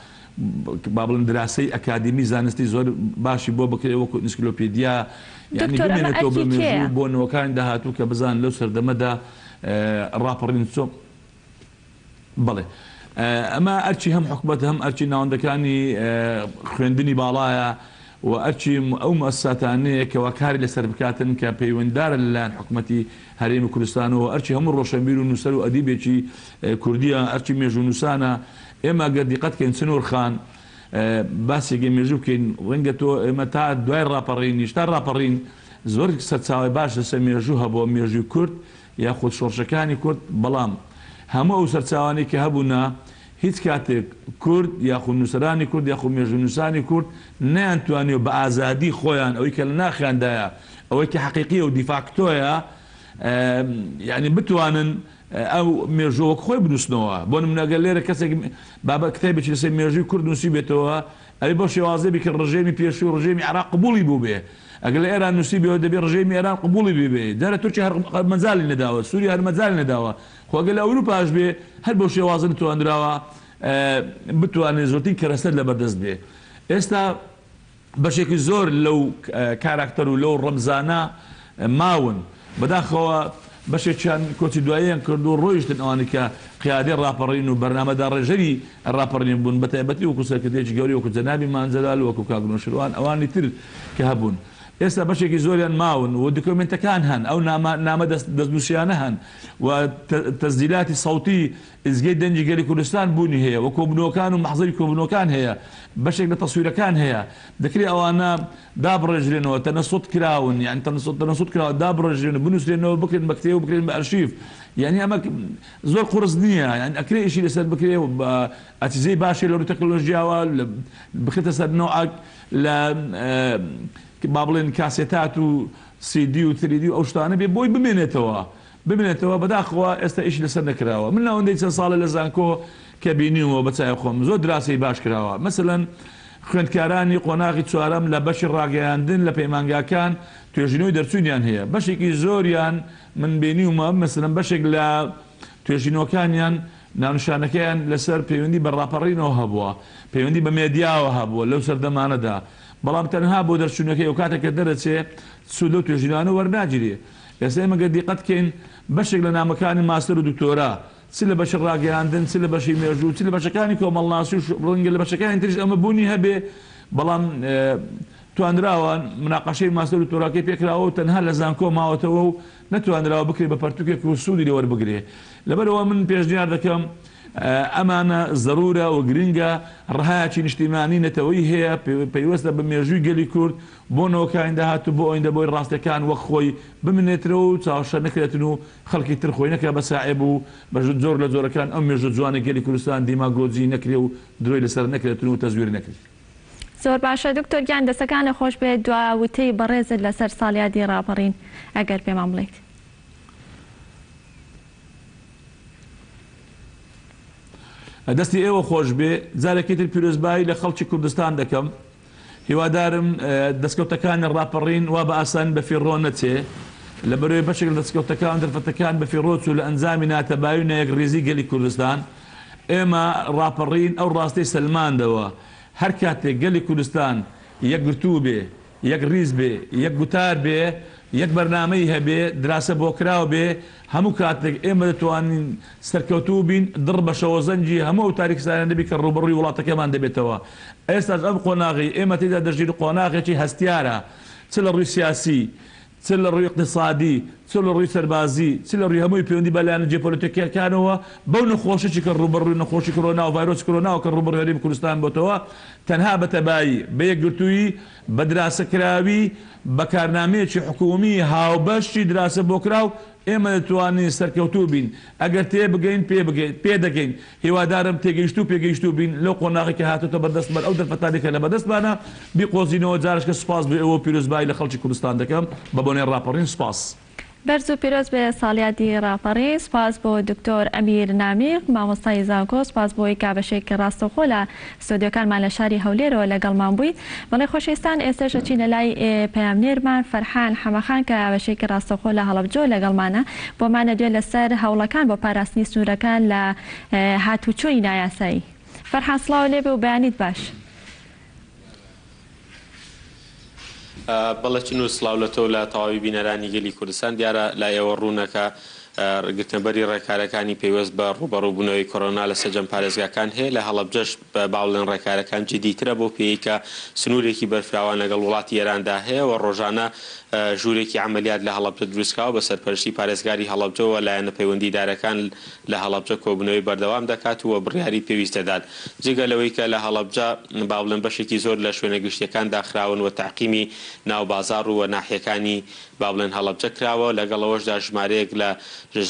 با بڵێم دراسەی ئەکادیمی زانستی زۆر باشی بۆ بکرێ وەکو ئینسکلۆپیدیا یانی دکتۆر ئەمە بمێنێتەوە بە ئەرکی کێیە؟ مێژوو بۆ نەوەکانی داهاتوو کە بزانن لەو سەردەمەدا ڕاپەڕین چۆن بەڵێ ئەمە ئەرکی هەم حکومەت هەم ئەرکی ناوەندەکانی خوێندنی باڵایە و ئەرکی ئەو موئەسساتانەیە کەوا کاری لەسەر بکاتن کە پەیوەنددارە لەلایەن حکومەتی هەرێمی کوردستانەوە ئەرکی هەموو ڕۆشەنبیر و نووسەر و ئەدیبێکی کوردیە ئەرکی مێژوونووسانە ئێمە گەر دیقەت کەین چنور خان باسێکی مێژوو بکەین ڕەنگە تۆ ئێمە تا دوای ڕاپەڕینیش تا ڕاپەڕین زۆر سەرچاوەی باش لەسەر مێژوو هەبووە مێژووی کورد یاخود شۆڕشەکانی کورد، بەڵام هەموو ئەو سەرچاوانەی کە هەبوونە هیچ کاتێک کورد یاخود نووسەرانی کورد یاخود مێژوونووسانی کورد نەیانتوانیوە بە ئازادی خۆیان ئەوەی کە لە ناخیاندایە ئەوەی کە حەقیقیە و دیفاکتۆیە یانی بتوانن ئەو مێژووە وەک خۆی بنووسنەوە. بۆ نموونە گەر لێرە کەسێک بابە کتێبێکی لەسەر مێژووی کورد نووسیبێتەوە ئەبێ بەو شێوازە بی کە ڕژێمی پێشوو ڕژێمی عێراق قبوڵی بووبێ. ئەگەر لە ئێران نووسیبێەوە دەبێ ڕژێمی ئێران قبوڵی ببێ. دیارە تورکیا هەر مەجالی نەداوە، سوریا هەر مەجالی نەداوە. خۆ ئەگەر لە ئەوروپاش بێ هەر بەو شێوازە نەتواندراوە بتوانێ زۆرترین کەرەستەت لەبەردەست بێ. ئێستا بەشێکی زۆر لەو کاراکتەر و لەو ڕەمزانە ماون. بەداخەوە بەشێکیان کۆچی دواییان کرد و ڕۆیشتن ئەوانەی کە قیادەی ڕاپەڕین و بەرنامەداڕێژەری ڕاپەڕین بوون بەتایبەتی وەکو سەرکردەیەکی گەورەی وەکو جەنابی مام جەلال وەکو کاک نەوشیروان ئەوانی تر کە هەبوون ئێستا بەشێکی زۆریان ماون و دکۆمێنتەکان هەن ئەو نامە نامە دەست دەستنووسیانە هەن و تەسجیلاتی سەوتی ئیزگەی دەنگی گەلی کوردستان بوونی هەیە و کۆبوونەوەکان و مەحزەری کۆبوونەوەکان هەیە بەشێک لە تەسویرەکان هەیە دەکرێ ئەوانە دابڕێژرێنەوە تەنەسوت کراون یانی تەنەسوت تەنەسوت کراوە دابڕێژرێن و بنووسرێنەوە بکرێن بە کتێب و بکرێن بە ئەرشیف یانی ئەمە زۆر قورس نییە یانی ئەکرێ ئیشی لەسەر بکرێ و بە ئەجهیزەی باشی لە ڕووی تەکنۆلۆژیاوە بخرێتە سەر نەوعەک لە با بڵێن کاسێتات و سیدی و تریدی و ئەو شتانە بێ بۆی بمێنێتەوە بمێنێتەوە بەداخەوە ئێستا ئیشی لەسەر نەکراوە من ئەوەندەی چەند ساڵە لە زانکۆ کە بینیومەوە بە چاوی خۆم زۆر دراسەی باش کراوە مەسەلەن خوێندکارانی قۆناغی چوارەم لە بەشی ڕاگەیاندن لە پەیمانگاکان توێژینەوەی دەرچوونیان هەیە بەشێکی زۆریان من بینیومە مەسەلەن بەشێک لە توێژینەوەکانیان ناونیشانەکەیان لەسەر پەیوەندی بە ڕاپەڕینەوە هەبووە پەیوەندی بە مێدیاوە هەبووە لەو سەردەمانەدا بەڵام تەنها بۆ دەرچوونەکەی و کاتێک کە دەرەچێ سوود لەو توێژینەوانە وەرناگیرێ ئێستا ئێمە گەر دیقەت بکەین بەشێک لە نامەکانی ماستەر و دکتۆرا چ لە بەشی ڕاگەیاندن چ لە بەشی مێژوو چ لە بەشەکانی کۆمەڵناسی و ڕەنگە لە بەشەکانی تریش ئەمە بوونی هەبێ بەڵام توانراوە مناقەشەی ماستەر و دکتۆراکەی پێکراوە و تەنها لە زانکۆ ماوەتەوە و نەتوانراوە بکرێ بە پەرتوکێک و سوودی لێ وەربگرێ لەبەرئەوە من پێشنیار دەکەم ئەمانە زەرورە و گرنگە ڕەهایەکی نیشتیمانی نەتەوەیی هەیە پەیوەستە بە مێژووی گەلی کورد بۆ نەوەکانی داهاتوو بۆ ئایندە بۆی ڕاستیەکان وەک خۆی بمنێترەوە و چاوەشە نەکرێتن و خەڵکی تر خۆی نەکا بە ساعێب و بە جۆر لە جۆرەکان ئەو مێژوو جوانەی گەلی کوردستان دیماگۆجی نەکرێ و درۆی لەسەر نەکرێتن و تەزویر نەکرێت. زۆر باشە دکتۆر گیان دەسەکانت خۆش بێت دوا وتەی بەڕێزت لەسەر ساڵیادی ڕاپەڕین ئەگەر پێمان بڵێیت. دەستی ئێوە خۆش بێ، جارێکی تر پیرۆزبایی لە خەڵکی کوردستان دەکەم، هیوادارم دەستکەوتەکانی ڕاپەڕین وا بە ئاسانی بەفیڕۆ نەچێ، لەبەرئەوەی بەشێک لە دەستکەوتەکان و دەرفەتەکان بەفیڕۆ چوو لە ئەنجامی ناتەبایی و نایەکڕیزی گەلی کوردستان، ئێمە ڕاپەڕین ئەو ڕاستیەی سەلماندەوە هەر کاتێک گەلی کوردستان یەکگرتوو بێ، یەک ڕیز بێ، یەک گوتار بێ، یەک بەرنامەی هەبێ، دراسە بۆکراو بێ، هەموو کاتێک ئێمە دەتوانین سەرکەوتوو بین، دڕ بە شەوەزەنگی هەموو ئەو تاریکستانە نەبین کە ڕووبەڕووی وڵاتەکەمان دەبێتەوە. ئێستاش ئەم قۆناغەی ئێمە تێیدا دەژین قۆناغێکی هەستیارە، چ لە ڕووی سیاسی، چ لە ڕووی ئیقتیسادی، چ لە ڕووی سەربازی، چ لە ڕووی هەمووی پەیوەندی بە لایەنە جیۆپۆلەتیکییەکانەوە، بەو نەخۆشیی کە ڕووبەڕووی نەخۆشی کۆرۆنا و ڤایرۆسی کۆرۆناوە کە ڕووبەڕووی هەرێمی کوردستان بۆتەوە، تەنها بە تەبایی، بە یەکگرتوویی، بە دراسەکراوی، بە کارنامەیەکی حکوومی هاوبەشی دراسە بۆکراو، ئێمە دەتوانین سەرکەوتوو بین. ئەگەر تێبگەین، پێدەگەین. هیوادارم تێگەیشتوو و پێگەیشتوو بین لەو قۆناغەی کە هاتۆتە بەردەستمان، ئەو دەرفەتانەی کە لەبەردەستمانە بیقۆزینەوە. جارێکە سوپاس بۆ ئێوە و پیرۆزبایی لە خەڵکی کوردستان دەکەم بە بۆنەی ڕاپەڕین. سوپاس. بەرز و پیرۆز بێ ساڵیادی ڕاپەڕین. سوپاس بۆ دکتۆر ئەمیر نامیق مامۆستای زانکۆ، سوپاس بۆ ئەوەی کە بەشێکی ڕاستەوخۆ لە ستۆدیۆکانمان لە شاری هەولێرەوە لەگەڵمان بوویت. بەڵێ خۆشەویستان ئێستەش ئەچینە لای پەیامنێرمان فەرحان حەمەخان کە بەشێکی ڕاستەوخۆ لە هەڵەبجەوە لەگەڵمانە بۆمان ئەدوێ لەسەر هەوڵەکان بۆ پاراستنی سنوورەکان لە هاتووچۆی نایاسایی. فەرحان سڵاوت لێبێ و بەیانیت باش. بەڵێ چنور سڵاو لە تۆ و لە تەواوی بینەرانی گەلی کوردستان. دیارە لای ئێوە ڕوونە کە گرتنەبەری ڕێکارەکانی پەیوەست بە ڕووبەڕووبوونەوەی کۆرۆنا لە سەرجەم پارێزگاکان هەیە، لە هەڵەبجەش با بڵێن ڕێکارەکان جدیترە بەو پێیەی کە سنوورێکی بەرفراوان لەگەڵ وڵاتی ئێراندا هەیە و ڕۆژانە ژوورێکی عەمەلیات لە هەڵەبجە دروستکراوە بە سەرپەرشتی پارێزگاری هەڵەبجە و لایەنە پەیوەندیدارەکان لە هەڵەبجە کۆبوونەوەی بەردەوام دەکات و بڕیاری پێویست دەدات. جگە لەوەی کە لە هەڵەبجە با بڵێن بەشێکی زۆر لە شوێنە گشتیەکان داخراون و تەعقیمی ناو بازاڕ و ناحیەکانی با بڵێن هەڵەبجە کراوە، لەگەڵ ئەوەشدا ژمارەیەک لە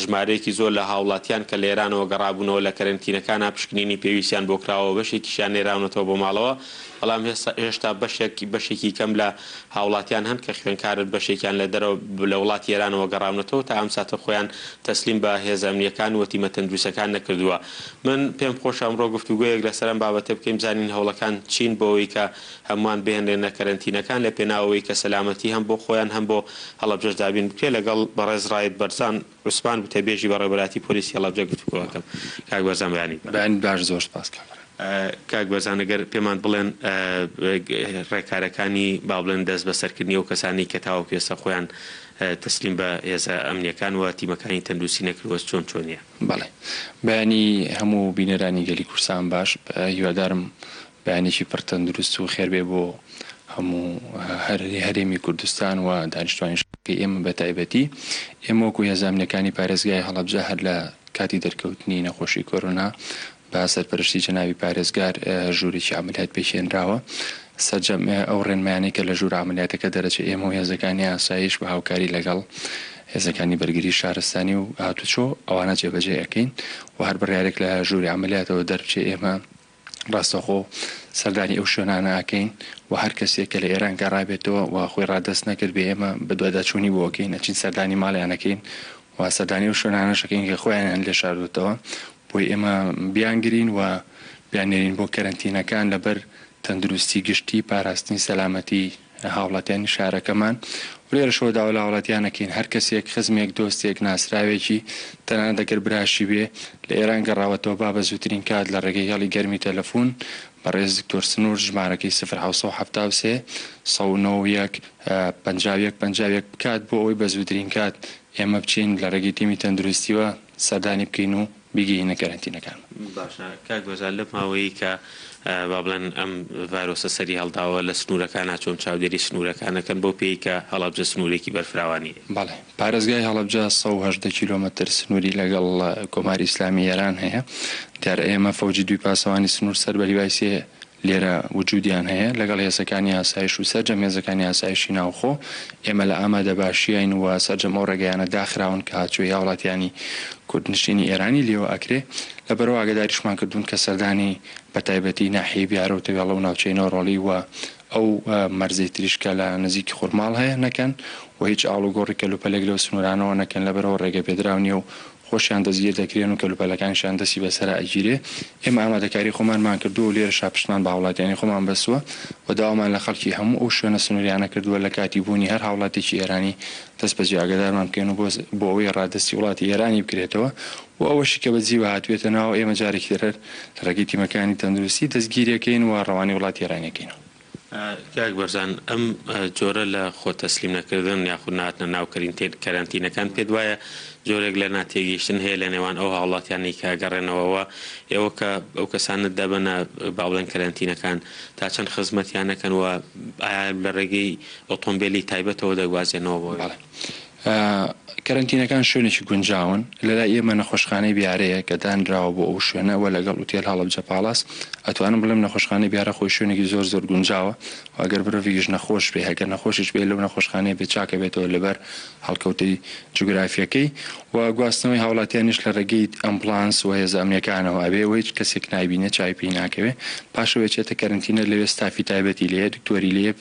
ژمارەیەکی زۆر لە هاوڵاتیان کە لە ئێرانەوە گەڕابوونەوە لە کەرەنتینەکانا پشکنینی پێویستیان بۆ کراوە و بەشێکیشیان نێراونەتەوە بۆ ماڵەوە، بەڵام هێشتا بەشێک بەشێکی کەم لە هاوڵاتیان هەن کە خوێندکارن بەشێکیان لە دەرەوە لە وڵاتی ئێرانەوە گەڕاونەتەوە تا ئەم ساتە خۆیان تەسلیم بە هێزە ئەمنییەکان و تیمە تەندروستەکان نەکردووە. من پێم خۆشە ئەمڕۆ گفتوگۆیەک لەسەر ئەم بابەتە بکەین بزانین هەوڵەکان چین بۆ ئەوەی کە هەمووان بهێنرێنە کەرەنتینەکان لە پێناو ئەوەی کە سەلامەتی هەم بۆ خۆیان هەم بۆ هەڵەبجەش دابین بکرێت لەگەڵ بەڕێز ڕائید بەرزان عوسمان وتەبێژی بەڕێوەبەرایەتی پۆلیسی هەڵەبجە گفتوگۆ ئەکەم. کاک بەرزان بەیانیت باش. بەیانیت باش زۆر سوپاس کاک بەرهەم. کاک بەرزان ئەگەر پێمان بڵێن ڕێکارەکانی با بڵێن دەست بەسەرکردنی ئەو کەسانەی کە تاوەکو ئێستا خۆیان تەسلیم بە هێزە ئەمنیەکان و تیمەکانی تەندروستی نەکردووە چۆن چۆنیە؟ بەڵێ بەیانی هەموو بینەرانی گەلی کوردستان باش هیوادارم بەیانێکی پڕ تەندروست و خێر بێ بۆ هەموو هەرێمی کوردستان و دانیشتوانی شارەکەی ئێمە بە تایبەتی. ئێمە وەکو هێزە ئەمنیەکانی پارێزگای هەڵەبجە هەر لە کاتی دەرکەوتنی نەخۆشی کۆرۆنا بە سەرپەرشتی جەنابی پارێزگار ژوورێکی عەمەلیات پێکهێنراوە. سەرجەم ئەو ڕێنمایانەی کە لە ژوورە عەمەلیاتەکە دەرەچێ ئێمە و هێزەکانی ئاسایش بە هاوکاری لەگەڵ هێزەکانی بەرگری شارستانی و هاتوچۆ ئەوانە جێبەجێ ئەکەین و هەر بڕیارێک لە ژووری عەمەلیاتەوە دەربچێ ئێمە ڕاستەوخۆ سەردانی ئەو شوێنانە ئەکەین و هەر کەسێک کە لە ئێران گەڕابێتەوە و خۆی ڕادەست نەکردبێ ئێمە بەدواداچوونی بۆ ئەکەین ئەچین سەردانی ماڵیان ئەکەین و سەردانی ئەو شوێنانەش ئەکەین کە خۆیانیان لێ شاردۆتەوە بۆی ئێمە بیانگرین و بیاننێرین بۆ کەرەنتینەکان لەبەر تەندروستی گشتی پاراستنی سەلامەتی هاوڵاتیانی شارەکەمان و لێرەشەوە داوا لە هاوڵاتیان ئەکەین هەر کەسێک خزمێک دۆستێک ناسراوێکی تەنانەت ئەگەر براشی بێ لە ئێران گەڕاوەتەوە با بە زووترین کات لە ڕێگەی هێڵی گەرمی تەلەفون بەڕێز دکتۆر سنوور ژمارەکەی سفر 773 191 51 51 بکات بۆ ئەوەی بە زووترین کات ئێمە بچین لە ڕێگەی تیمی تەندروستیوە سەردانی بکەین و بیگەینە کەرەنتینەکانمان. باشە کاک بەرزان لەم ماوەیەی کە با بڵێن ئەم ڤایرۆسە سەری هەڵداوە لە سنوورەکانا چۆن چاودێری سنوورەکان ئەکەن بەو پێیەی کە هەڵەبجە سنوورێکی بەرفراوانی هەیە؟ بەڵێ پارێزگای هەڵەبجە 118 کیلۆمەتر سنووری لەگەڵ کۆماری ئیسلامی ئێران هەیە دیارە ئێمە فەوجی دووی پاسەوانی سنوور سەر بە لیوای سێ لێرە وجودیان هەیە لەگەڵ هێزەکانی ئاسایش و سەرجەم هێزەکانی ئاسایشی ناوخۆ، ئێمە لە ئامادەباشیاین و سەرجەم ئەو ڕێگایانە داخراون کە هاتچۆی هاوڵاتیانی کوردنشینی ئێرانی لێوە ئەکرێ، لەبەرئەوە ئاگاداریشمان کردوون کە سەردانی بەتایبەتی ناحیەی بیارە و تەوێڵە و ناوچەی نۆرۆڵی و ئەو مەرزەی تریش کە لە نزیکی خورماڵ هەیە نەکەن و هیچ ئاڵوگۆڕی کەلوپەلێک لەو سنوورانەوە نەکەن لەبەرئەوە ڕێگەپێدراو نیە و. خۆشیان دەستگیر دەکرێن و کەلوپەلەکانیشیان دەستی بەسەرا ئەگیرێ. ئێمە ئامادەکاری خۆمانمان کردووە و لێرەشا پشتمان بە هاوڵاتیانی خۆمان بەستووە و داوامان لە خەڵکی هەموو ئەو شوێنە سنووریانە کردووە لە کاتی بوونی هەر هاوڵاتیەکی ئێرانی دەستبەجێ ئاگادارمان بکەن و بۆ ئەوەی ڕادەستی وڵاتی ئێرانی بکرێتەوە و ئەوەشی کە بە جیوە هاتبێتە ناوەوە ئێمە جارێکی تر هەر لە ڕێگەی تیمەکانی تەندروستی دەستگیری ئەکەین و ڕەوانەی وڵاتی ئێرانی ئەکەینەوە. کاک بەرزان ئەم جۆرە لە خۆ تەسلیم نەکردن یاخود نەهاتنە ناو کەرەنتینەکان پێت وایە جۆرێک لە ناتێگەیشتن هەیە لە نێوان ئەو هاوڵاتیانەی کە گەڕێنەوە و ئێوە کە ئەو کەسانە دەبەنە با بڵێن کەرەنتینەکان تا چەند خزمەتیان ئەکەن و ئایا لە ڕێگەی ئۆتۆمبێلی تایبەتەوە دەگوازێنەوە بۆ بەڵێ کەرەنتینەکان شوێنێکی گونجاون، لەلای ئێمە نەخۆشخانەی بیارەیە کە دانراوە بۆ ئەو شوێنە و لەگەڵ ئوتێل هەڵەبجە پاڵاس، ئەتوانم بڵێم نەخۆشخانەی بیارە خۆی شوێنێکی زۆر زۆر گونجاوە و ئەگەر مرۆڤێکیش نەخۆش بێ ئەگەر نەخۆشیش بێ لەو نەخۆشخانەیە بێ چاکەبێتەوە لەبەر هەڵکەوتەی جوگرافیەکەی و گواستنەوەی هاوڵاتیانیش لە ڕێگەی ئەمبڵانس و هێزە ئەمنیەکانەوە ئەبێ و هیچ کەسێک نایبینێ چاوی پێی ناکەوێ پاشەوەی ئەچێتە کەرەنتینە لەوێ ستافی تایبەتی لێیە دکتۆری لێیە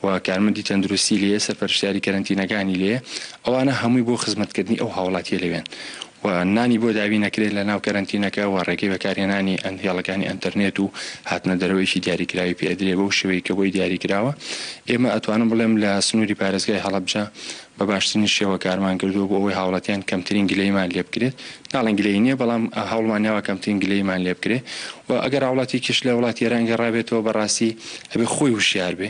و کارمەندی تەندروستی لێیە سەرپەرشتیاری کەرەنتینەکانی لێیە ئەوانە هەمووی بۆ خزمەتکردنی ئەو هاوڵاتیە لەوێن و نانی بۆ دابین ئەکرێت لە ناو کەرەنتینەکە و ڕێگەی بەکارهێنانی هێڵەکانی ئەنتەرنێت و هاتنە دەرەوەیەکی دیاریکراوی پێ ئەدرێ بەو شێوەی کە بۆی دیاریکراوە ئێمە ئەتوانم بڵێم لە سنووری پارێزگای هەڵەبجە بە باشترین شێوە کارمان کردووە بۆ ئەوەی هاوڵاتیان کەمترین گلەییمان لێ بکرێت، ناڵێن گلەیی نییە بەڵام هەوڵمان یاوە کەمترین گلەییمان لێ بکرێت و ئەگەر هاوڵاتیەکیش لە وڵاتی ئێران گەڕابێتەوە بەڕاستی ئەبێ خۆی وشیار بێ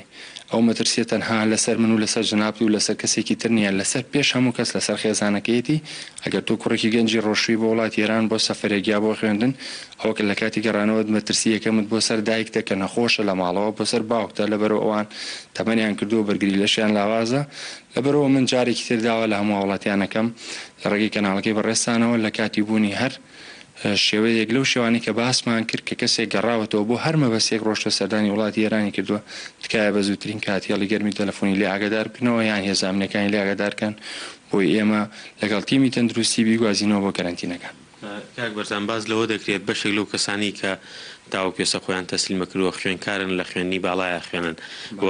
ئەو مەترسیە تەنها لەسەر من و لەسەر جەنابت و لەسەر کەسێکی تر نییە لەسەر پێش هەموو کەس لەسەر خێزانەکەیەتی ئەگەر تۆ کوڕێکی گەنجی ڕۆشتووی بۆ وڵاتی ئێران بۆ سەفەرێک یا بۆ خوێندن ئەوە کە لە کاتی گەڕانەوەت مەترسی یەکەمت بۆ سەر دایکتە کە نەخۆشە لە ماڵەوە بۆ سەر باوکتە لەبەرئەوە ئەوان تەمەنیان کردووە بەرگری لەشیان لاوازە لەبەرئەوە من جارێکی تر داوا لە هەموو هاوڵاتیان ئەکەم لە ڕێگەی کەناڵەکەی بەڕێزتانەوە لە کاتی بوونی هەر شێوەیەک لەو شێوانەی کە باسمان کرد کە کەسێک گەڕاوەتەوە بۆ هەر مەبەستێک ڕۆشتوە سەردانی وڵاتی ئێرانی کردووە تکایە بە زووترین کات هێڵی گەرمی تەلەفۆنی لێ ئاگادار بکەنەوە یان هێزە ئەمنیەکانی لێ ئاگادار کەن بۆی ئێمە لەگەڵ تیمی تەندروستی بیگوازینەوە بۆ کەرەنتینەکان. کاک بەرزان باس لەوە دەکرێت بەشێک لەو کەسانەی کە تاوەکو ئێستا خۆیان تەسلیم کردووە خوێنکارن لە خوێندنی باڵایا خوێنن و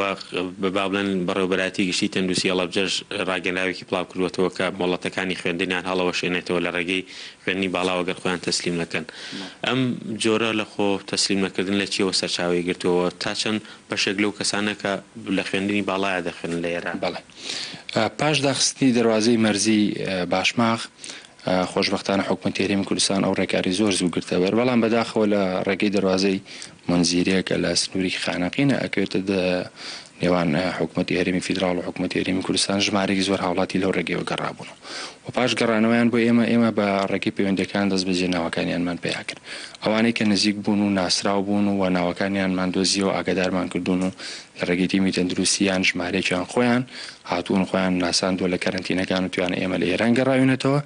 با بڵێن بەڕێوەبەرایەتی گشتی تەندروستی هەڵەبجەش ڕاگەنراوێکی بڵاو کردووەتەوە کە مۆڵەتەکانی خوێندنیان هەڵەوەشێنێتەوە لە ڕێگەی خوێندنی باڵاوە گەر خۆیان تەسلیم نەکەن ئەم جۆرە لە خۆ تەسلیم نەکردن لە چیەوە سەرچاوەی گرتووە تا چەند بەشێک لەو کەسانە کە لە خوێندنی باڵایا دەخوێنن لە ئێران. بەڵێ پاش داخستنی دەروازەی مەرزی باشماخ خۆشبەختانە حکومەتی هەرێمی کوردستان ئەو ڕێکاری زۆر زوو گرتە بەر، بەڵام بەداخەوە لە ڕێگەی دەروازەی مونزیرێ کە لە سنووری خانەقینە ئەکەوێتە نێوان حکومەتی هەرێمی فیدراڵ و حکومەتی هەرێمی کوردستان ژمارەیەکی زۆر هاوڵاتی لەو ڕێگەیەوە گەڕابوون و پاش گەڕانەوەیان بۆ ئێمە ئێمە بە ڕێگەی پەیوەندیەکان دەستبەجێ ناوەکانیانمان پەیا کرد ئەوانەی کە نزیک بوون و ناسراو بوون و ناوەکانیانمان دۆزیەوە ئاگادارمان کردوون و لە ڕێگەی تیمی تەندروستی یان ژمارەیەکیان خۆیان هاتوون خۆیان ناساندووە لە کەرەنتینەکان و تویانە ئێمە لە ئێران گەڕاوینەتەوە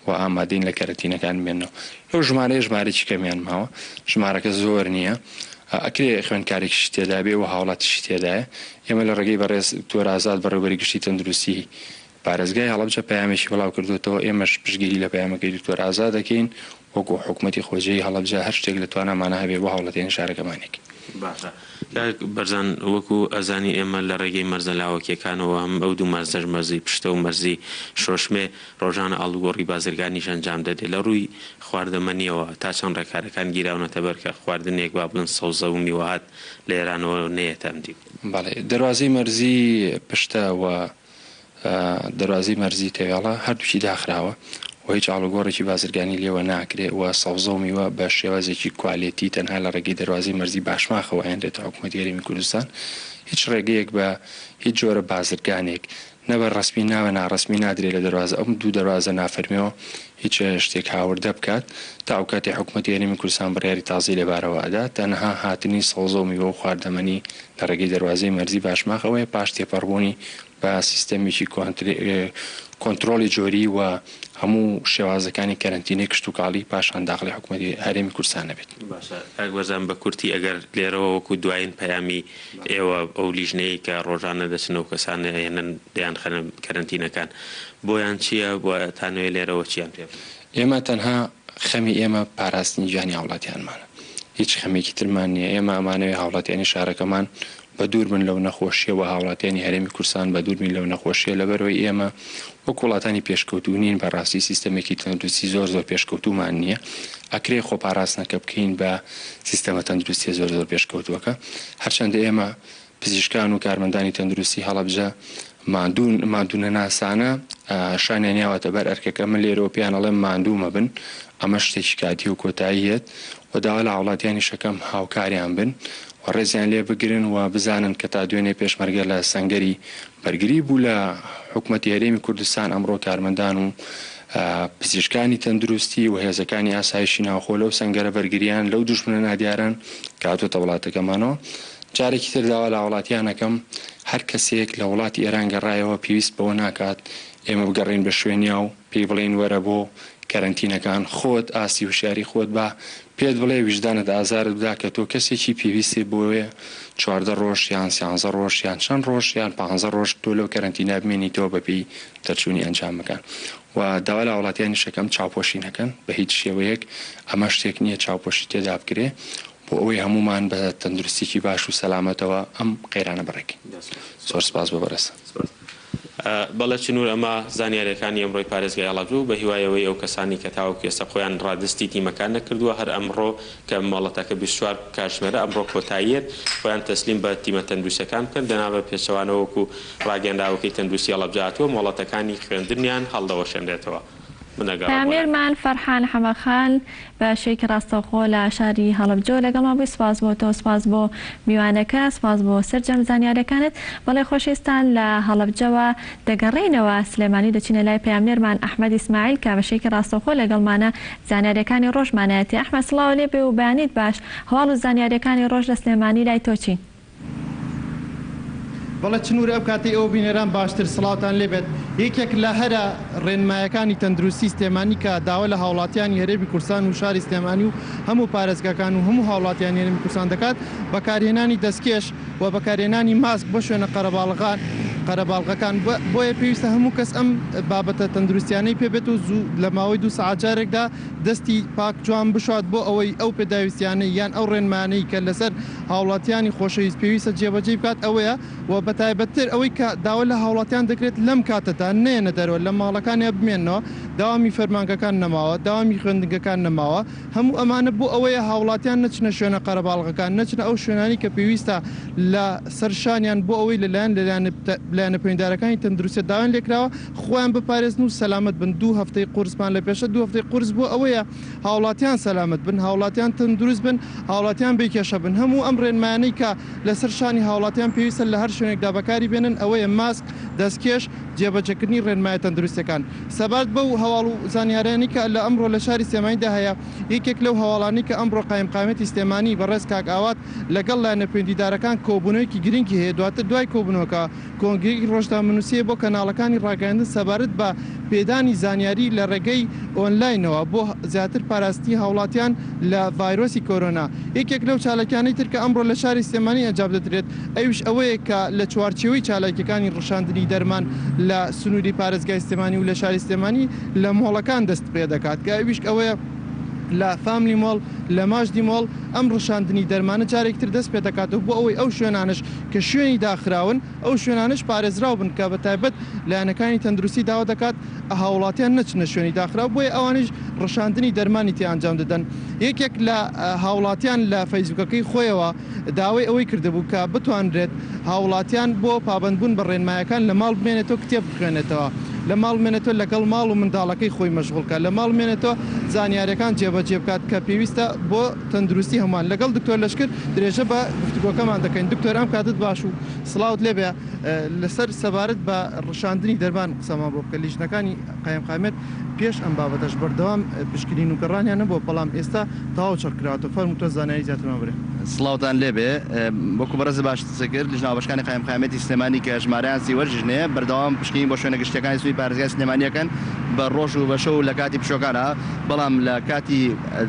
و ئامادەین لە کەرەنتینەکان بمێننەوە. لەو ژمارەیە ژمارەیەکی کەمیان ماوە، ژمارەکە زۆر نییە، ئەکرێ خوێندکارێکیشی تێدا بێ و هاوڵاتیشی تێدایە. ئێمە لە ڕێگەی بەڕێز دکتۆر ئازاد بەڕێوەبەری گشتی تەندروستی پارێزگای هەڵەبجە پەیامێکی بڵاو کردۆتەوە، ئێمەش پشتگیری لە پەیامەکەی دکتۆر ئازاد دەکەین، وەکو حکومەتی خۆجێی هەڵەبجە هەر شتێک لە توانامانا هەبێ بۆ هاوڵاتیانی شارەکەمان یەکەین. باشە کاک بەرزان وەکو ئەزانی ئێمە لە ڕێگەی مەرزە لاوەکیەکانەوە هەم ئەو دوو مەرزەش مەرزی پشتە و مەرزی شۆشمێ ڕۆژانە ئاڵوگۆڕی بازرگانیش ئەنجام دەدرێت لە ڕووی خواردەمەنیەوە تا چەند ڕێکارەکان گیراونەتە بەر کە خواردنێک با بڵێن سەوزە و میوەهات لە ئێرانەوە نەیەتە ئەم دیو؟ بەڵێ دەروازەی مەرزی پشتە و دەروازەی مەرزی تەوێڵە هەردووکی داخراوە و هیچ ئاڵوگۆڕێکی بازرگانی لێوە ناکرێ و سەوزە و میوە بە شێوازێکی کوالێتی تەنها لە ڕێگەی دەروازەی مەرزی باشماخەوە ئەهێنرێتە حکومەتی هەرێمی کوردستان هیچ ڕێگەیەک بە هیچ جۆرە بازرگانێک نە بە ڕەسمی نا بە ناڕەسمی نادرێ لە دەروازە ئەم دوو دەروازە نافەرمیەوە هیچ شتێک هاوردە بکات تا ئەوکاتەی حکومەتی هەرێمی کوردستان بڕیاری تازەی لەبارەوە ئەدا تەنها هاتنی سەوزە و میوە و خواردەمەنی لە ڕێگەی دەروازەی مەرزی باشماخەوەیە پاش تێپەڕبوونی بە سیستەمێکی کۆنترۆڵی جۆری و هەموو شێوازەکانی کەرەنتینەی کشتوکاڵی پاشان داخڵی حکومەتی هەرێمی کوردستان ئەبێت. باشە کاک بەرزان بە کورتی ئەگەر لێرەوە وەکو دوایین پەیامی ئێوە ئەو لیژنەیەی کە ڕۆژانە دەچن ئەو کەسانە ئەهێنن دەیانخەنە کەرەنتینەکان بۆیان چیە و ئەتانەوێ لێرەوە چیان پێ بڵێن؟ ئێمە تەنها خەمی ئێمە پاراستنی گیانی هاوڵاتیانمانە هیچ خەمێکی ترمان نیە ئێمە ئەمانەوێ هاوڵاتیانی شارەکەمان بەدوور بن لەو نەخۆشیە وە هاوڵاتیانی هەرێمی کوردستان بەدوور بین لەو نەخۆشیە لەبەرئەوەی ئێمە وەک وڵاتانی پێشکەوتوو نین بەڕاستی سیستەمێکی تەندروستی زۆر زۆر پێشکەوتوومان نییە ئەکرێ خۆپاراستنەکە بکەین بە سیستەمە تەندروستیە زۆر زۆر پێشکەوتووەکە هەرچەندە ئێمە پزیشکان و کارمەندانی تەندروستی هەڵەبجە ماندوون ماندوونەناسانە شانیان یاوەتە بەر ئەرکەکە من لێرەوە پێیان ئەڵێم ماندوو مەبن ئەمە شتێکی کاتی و کۆتایی یەت و داوا لە هاوڵاتیانیش ئەکەم هاوکاریان بن و ڕێزیان لێ بگرن و بزانن کە تا دوێنێ پێشمەرگە لە سەنگەری بەرگری بوو لە حکومەتی هەرێمی کوردستان، ئەمڕۆ کارمەندان و پزیشکانی تەندروستی و هێزەکانی ئاسایشی ناوخۆ لەو سەنگەرە بەرگرییان لەو دوژمنە نادیارەن کە هاتووەتە وڵاتەکەمانەوە. جارێکی تر داوا لە هاوڵاتیان ئەکەم هەر کەسێک لە وڵاتی ئێران گەڕایەوە پێویست بەوە ناکات ئێمە بگەڕێین بە شوێنیا و پێی بڵێین وەرە بۆ کەرەنتینەکان خۆت ئاستی هوشیاری خۆت با پێت بڵێ ویژدانت ئازارت بدا کە تۆ کەسێکی پێویستت بۆیە 14 ڕۆژ یان سیانزە ڕۆژ یان چەند ڕۆژ یان پانزە ڕۆژ تۆ لەو کەرەنتینە بمێنیتەوە بەپێی دەرچوونی ئەنجامەکان و داوا لە هاوڵاتیانیش ئەکەم چاوپۆشی نەکەن بە هیچ شێوەیەک ئەمە شتێک نییە چاوپۆشی تێدا بکرێ بۆ ئەوەی هەموومان بە تەندروستیکی باش و سەلامەتەوە ئەم قەیرانە بەڕێکەین. زۆر سپاس بۆ بەڕێزتان. بەڵێ چنور ئەمە زانیاریەکانی ئەمڕۆی پارێزگای هەڵەبجە بوو، بەهیوای ئەوەی ئەو کەسانەی کە تاوەکو ئێستا خۆیان ڕادەستی تیمەکان نەکردووە هەر ئەمڕۆ کە مۆڵەتەکە 24 کاتژمێرە ئەمڕۆ کۆتاییەت خۆیان تەسلیم بە تیمە تەندروستیەکان بکەن دەنا بە پێچەوانەوە وەکو ڕاگەیەنراوەکەی تەندروستی هەڵەبجە هاتووە مۆڵەتەکانی خوێندنیان هەڵدەوەشێنرێتەوە. من ئەگەڕێم بۆ لای. پەیامنێرمان فەرحان حەمەخان بە شێوەیەکی ڕاستەوخۆ لە شاری هەڵەبجەوە لەگەڵمان بووی، سوپاس بۆ تۆ، سوپاس بۆ میوانەکە، سوپاس بۆ سەرجەم زانیاریەکانت. بەڵێ خۆشەویستان لە هەڵەبجەوە دەگەڕێینەوە سلێمانی و دەچینە لای پەیامنێرمان ئەحمەد ئیسماعیل کە بە شێوەیەکی ڕاستەوخۆ لەگەڵمانە زانیاریەکانی ڕۆژمانایەتی. ئەحمەد سڵاوو لێ بێ و بەیانیت باش، هەواڵ و زانیاریەکانی ڕۆژ لە سلێمانی لای تۆ چین؟ بەڵێ چنور ئەو کاتەی ئەوە بینەران باشتر سڵاوتان لێبێت یەکێک لە هەرە ڕێنمایەکانی تەندروستی سلێمانی کە داوا لە هاوڵاتیانی هەرێمی کوردستان و شاری سلێمانی و هەموو پارێزگاکان و هەموو هاوڵاتیانی هەرێمی کوردستان دەکات بەکارهێنانی دەستکێش و بەکارهێنانی ماسک بۆ شوێنە قەرەباڵغان قەرەباڵغەکان بۆیە پێویستە هەموو کەس ئەم بابەتە تەندروستیانەی پێبێت و زوو لە ماوەی دوو سەعات جارێکدا دەستی پاک جوان بشوات بۆ ئەوەی ئەو پێداویستیانەی یان ئەو ڕێنمایانەی کە لەسەر هاوڵاتیانی خۆشەویست پێویستە جێبەجێی بکات ئەوەیە و بەتایبەتتر ئەوەی کە داوا لە هاوڵاتیان دەکرێت لەم کاتەدا نەیەنە دەرەوە لە ماڵەکانیان بمێننەوە دەوامی فەرمانگەکان نەماوە دەوامی خوێندنگەکان نەماوە هەموو ئەمانە بۆ ئەوەیە هاوڵاتیان نەچنە شوێنە قەرەباڵغەکان نەچنە ئەو شوێنانەی کە پێویستە لە سەر شانیان بۆ ئەوەی لەلایەن لایەنە پەیوەندیدارەکانی تەندروستیە داوایان لێکراوە خۆیان بپارێزن و سەلامەت بن دوو هەفتەی قورسمان لە پێشە دوو هەفتەی قورس بۆ ئەوەیە هاوڵاتیان سەلامەت بن، هاوڵاتیان تەندروست بن، هاوڵاتیان بێ کێشە بن. هەموو ئەم ڕێنمایانەی کە لەسەر شانی هاوڵاتیان پێویستە لە هەر شوێنێکدا بەکاری بێنن ئەوەیە ماسک، دەستکێش، جێبەجێکردنی ڕێنمایە تەندروستیەکان. سەبارەت بەو هەواڵ و زانیاریانەی کە لە ئەمڕۆ لە شاری سلێمانیدا هەیە، یەکێک لەو هەواڵانەی کە ئەمڕۆ قایمقامیەتی سلێمانی بەڕێز کاک ئاوات لەگەڵ لایەنە پەیوەندیدارەکان کۆبوونەوەیەکی گرنگی هەیە دواتر دوای کۆبوونەوەکە کۆنگرەیەکی ڕۆژنامەنووسییە بۆ کەناڵەکانی ڕاگەیاندن سەبارەت بە پێدانی زانیاری لە ڕێگەی ئۆنلاینەوە بۆ زیاتر پاراستنی هاوڵاتیان لە ڤایرۆسی کۆرۆنا. یەکێک لەو چالاکیانەی تر کە ئەمڕۆ لە شاری سلێمانی ئەنجام دەدرێت ئەویش ئەوەیە کە لە چوارچێوەی چالاکیەکانی ڕشاندنی دەرمان لە سنووری پارێزگای سلێمانی و لە شاری سلێمانی لە مۆڵەکان دەست پێدەکات کە ئەویش ئەوەیە لە فاملی مۆڵ لە ماژدی مۆڵ ئەم ڕشاندنی دەرمانە جارێکی تر دەست پێدەکاتەوە بۆ ئەوەی ئەو شوێنانەش کە شوێنی داخراون ئەو شوێنانەش پارێزراو بن کە بە تایبەت لایەنەکانی تەندروستی داوا دەکات هاوڵاتیان نەچنە شوێنی داخراو بۆیە ئەوانیش ڕشاندنی دەرمانی تیا ئەنجام دەدەن. یەکێک لە هاوڵاتیان لە فەیسبوکەکەی خۆیەوە داوای ئەوەی کردبوو کە بتوانرێت هاوڵاتیان بۆ پابەندبوون بە ڕێنمایەکان لە ماڵ بمێنێتەوە کتێب بخوێنێتەوە لە ماڵ بمێنێتەوە لەگەڵ ماڵ و منداڵەکەی خۆی مەشغوڵ کات لە ماڵ بمێنێتەوە زانیاریەکان جێبەجێ بکات کە پێویستە بۆ تەندروستی هەمووان. لەگەڵ دکتۆر لەشکر درێژە بە گفتوگۆکەمان دەکەین. دکتۆر ئەم کاتت باش و سڵاوت لێبێ. لەسەر سەبارەت بە ڕشاندنی دەرمان قسەمان بۆ بکە. لیژنەکانی قایمقامیەت پێش ئەم بابەتەش بەردەوام پشکنین و گەڕانیان هەبووە، بەڵام ئێستا تەواو چڕ کراوەتەوە. فەرموو تۆ زانیاری زیاترمان برێ. سڵاوتان لێبێ. وەکو بەڕێزت باشت قسە کرد، لیژنە هاوبەشەکانی قایمقامیەتی سلێمانی کە ژمارەیان 30 لیژنەیە، بەردەوام پشکنین بۆ شوێنە گشتییەکانی سنووری پارێزگای سلێمانی ئەکەن بە ڕۆژ و بە شەو و لە کاتی پشووەکانا، بەڵام لە کاتی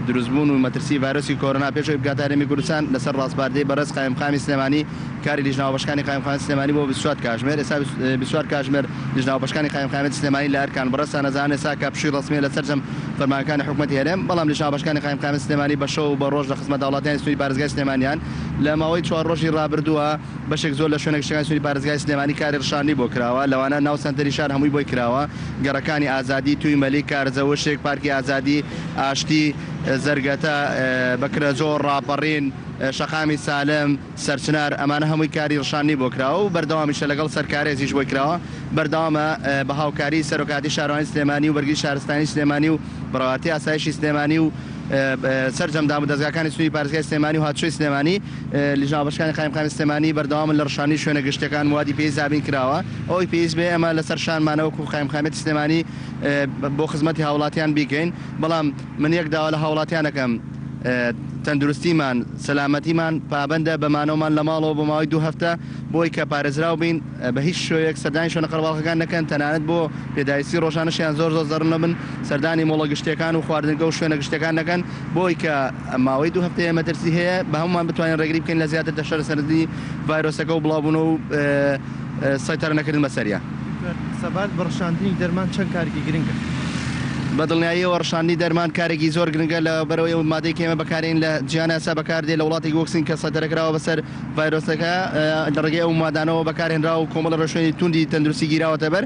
دروستبوون و مەترسی ڤایرۆسی کۆرۆنا پێش ئەوەی بگاتە هەرێمی کوردستان لەسەر ڕاسپاردەی بەڕێز قایمقامی سلێمانی کاری لیژنە هاوبەشەکانی قایمقامیەتی سلێمانی بۆ 24 کاژمێر ئێستا 24 کاژمێر لیژنە هاوبەشەکانی قایمقامیەتی سلێمانی لە ئەرکان بەڕێزتان ئەزانن ئێستا کە پشووی ڕەسمیە لە سەرجەم فەرمانگەکانی حکومەتی هەرێم بەڵام لیژنە هاوبەشەکانی قایمقامیەتی سلێمانی بە شەو و بە ڕۆژ لە خزمەت هاوڵاتیانی سنووری پارێزگای سلێمانیان لە ماوەی چوار ڕۆژی ڕابردووە. بەشێک زۆر لە شوێنە گشتیەکانی سنووری پارێزگای سلێمانی کاری ڕشاندنی بۆ کراوە، لەوانە ناو سەنتەری شار هەمووی بۆی کراوە، گەڕەکانی ئازادی، تووی مەلیک، کارزە وشک، پارکی ئازادی، ئاشتی، زەرگەتە، بەکرەجۆ، ڕاپەڕین، شەقامی سالم، سەرچنار، ئەمانە هەمووی کاری ڕشاندنی بۆ کراوە و بەردەوامیشە لەگەڵ سەرکارێزیش بۆی کراوە، بەردەوامە بە هاوکاری سەرۆکایەتی شارەوانی سلێمانی و بەرگری شارستانی سلێمانی و بەڕێوەبەرایەتی ئاسایشی سلێمانی و سەرجەم دامودەزگاکانی سنووری پارێزگای سلێمانی و هاتوچۆی سلێمانی، لیژنە هاوبەشەکانی قایمقامی سلێمانی بەردەوامن لە ڕشاندنی شوێنە گشتیەکان، موادی پێویست دابین کراوە، ئەوەی پێویست بێ ئێمە لەسەر شانمانە وەکو قایمقامیەتی سلێمانی بۆ خزمەتی هاوڵاتیان بیکەین، بەڵام من یەک داوا لە هاوڵاتیان ئەکەم تەندروستیمان، سەلامەتیمان پابەندە بە مانەوەمان لە ماڵەوە بۆ ماوەی دوو هەفتە بۆی کە پارێزراو بین، بە هیچ شێوەیەک سەردانی شوێنە قەرەباڵغەکان نەکەن، تەنانەت بۆ پێداویستی ڕۆژانەشیان زۆر زۆر زەڕ نەبن، سەردانی مۆڵە گشتیەکان و خواردنگە و شوێنە گشتیەکان نەکەن، بۆی کە ماوەی دوو هەفتەیە مەترسی هەیە بە هەموومان بتوانین ڕێگری بکەین لە زیاتر تەشەنەسەندنی ڤایرۆسەکە و بڵاوبوونەوە و سەیتەرە نەکردن بەسەریا. دکتۆر، سەبارەت بە ڕشاندنی دەرمان چەند کارێکی گرنگە؟ بە دڵنیاییەوە ڕشاندنی دەرمان کارێکی زۆر گرنگە لەبەرئەوەی ئەو مادەی کە ئێمە بەکارێین لە جیهانا ئێستا بەکاردێ لە وڵاتێکی وەک سین کە سەیتەرە کراوە بەسەر ڤایرۆسەکە لە ڕێگەی ئەو مادانەوە بەکارهێنراوە و کۆمەڵە ڕێوشوێنی توندی تەندروستی گیراوەتە بەر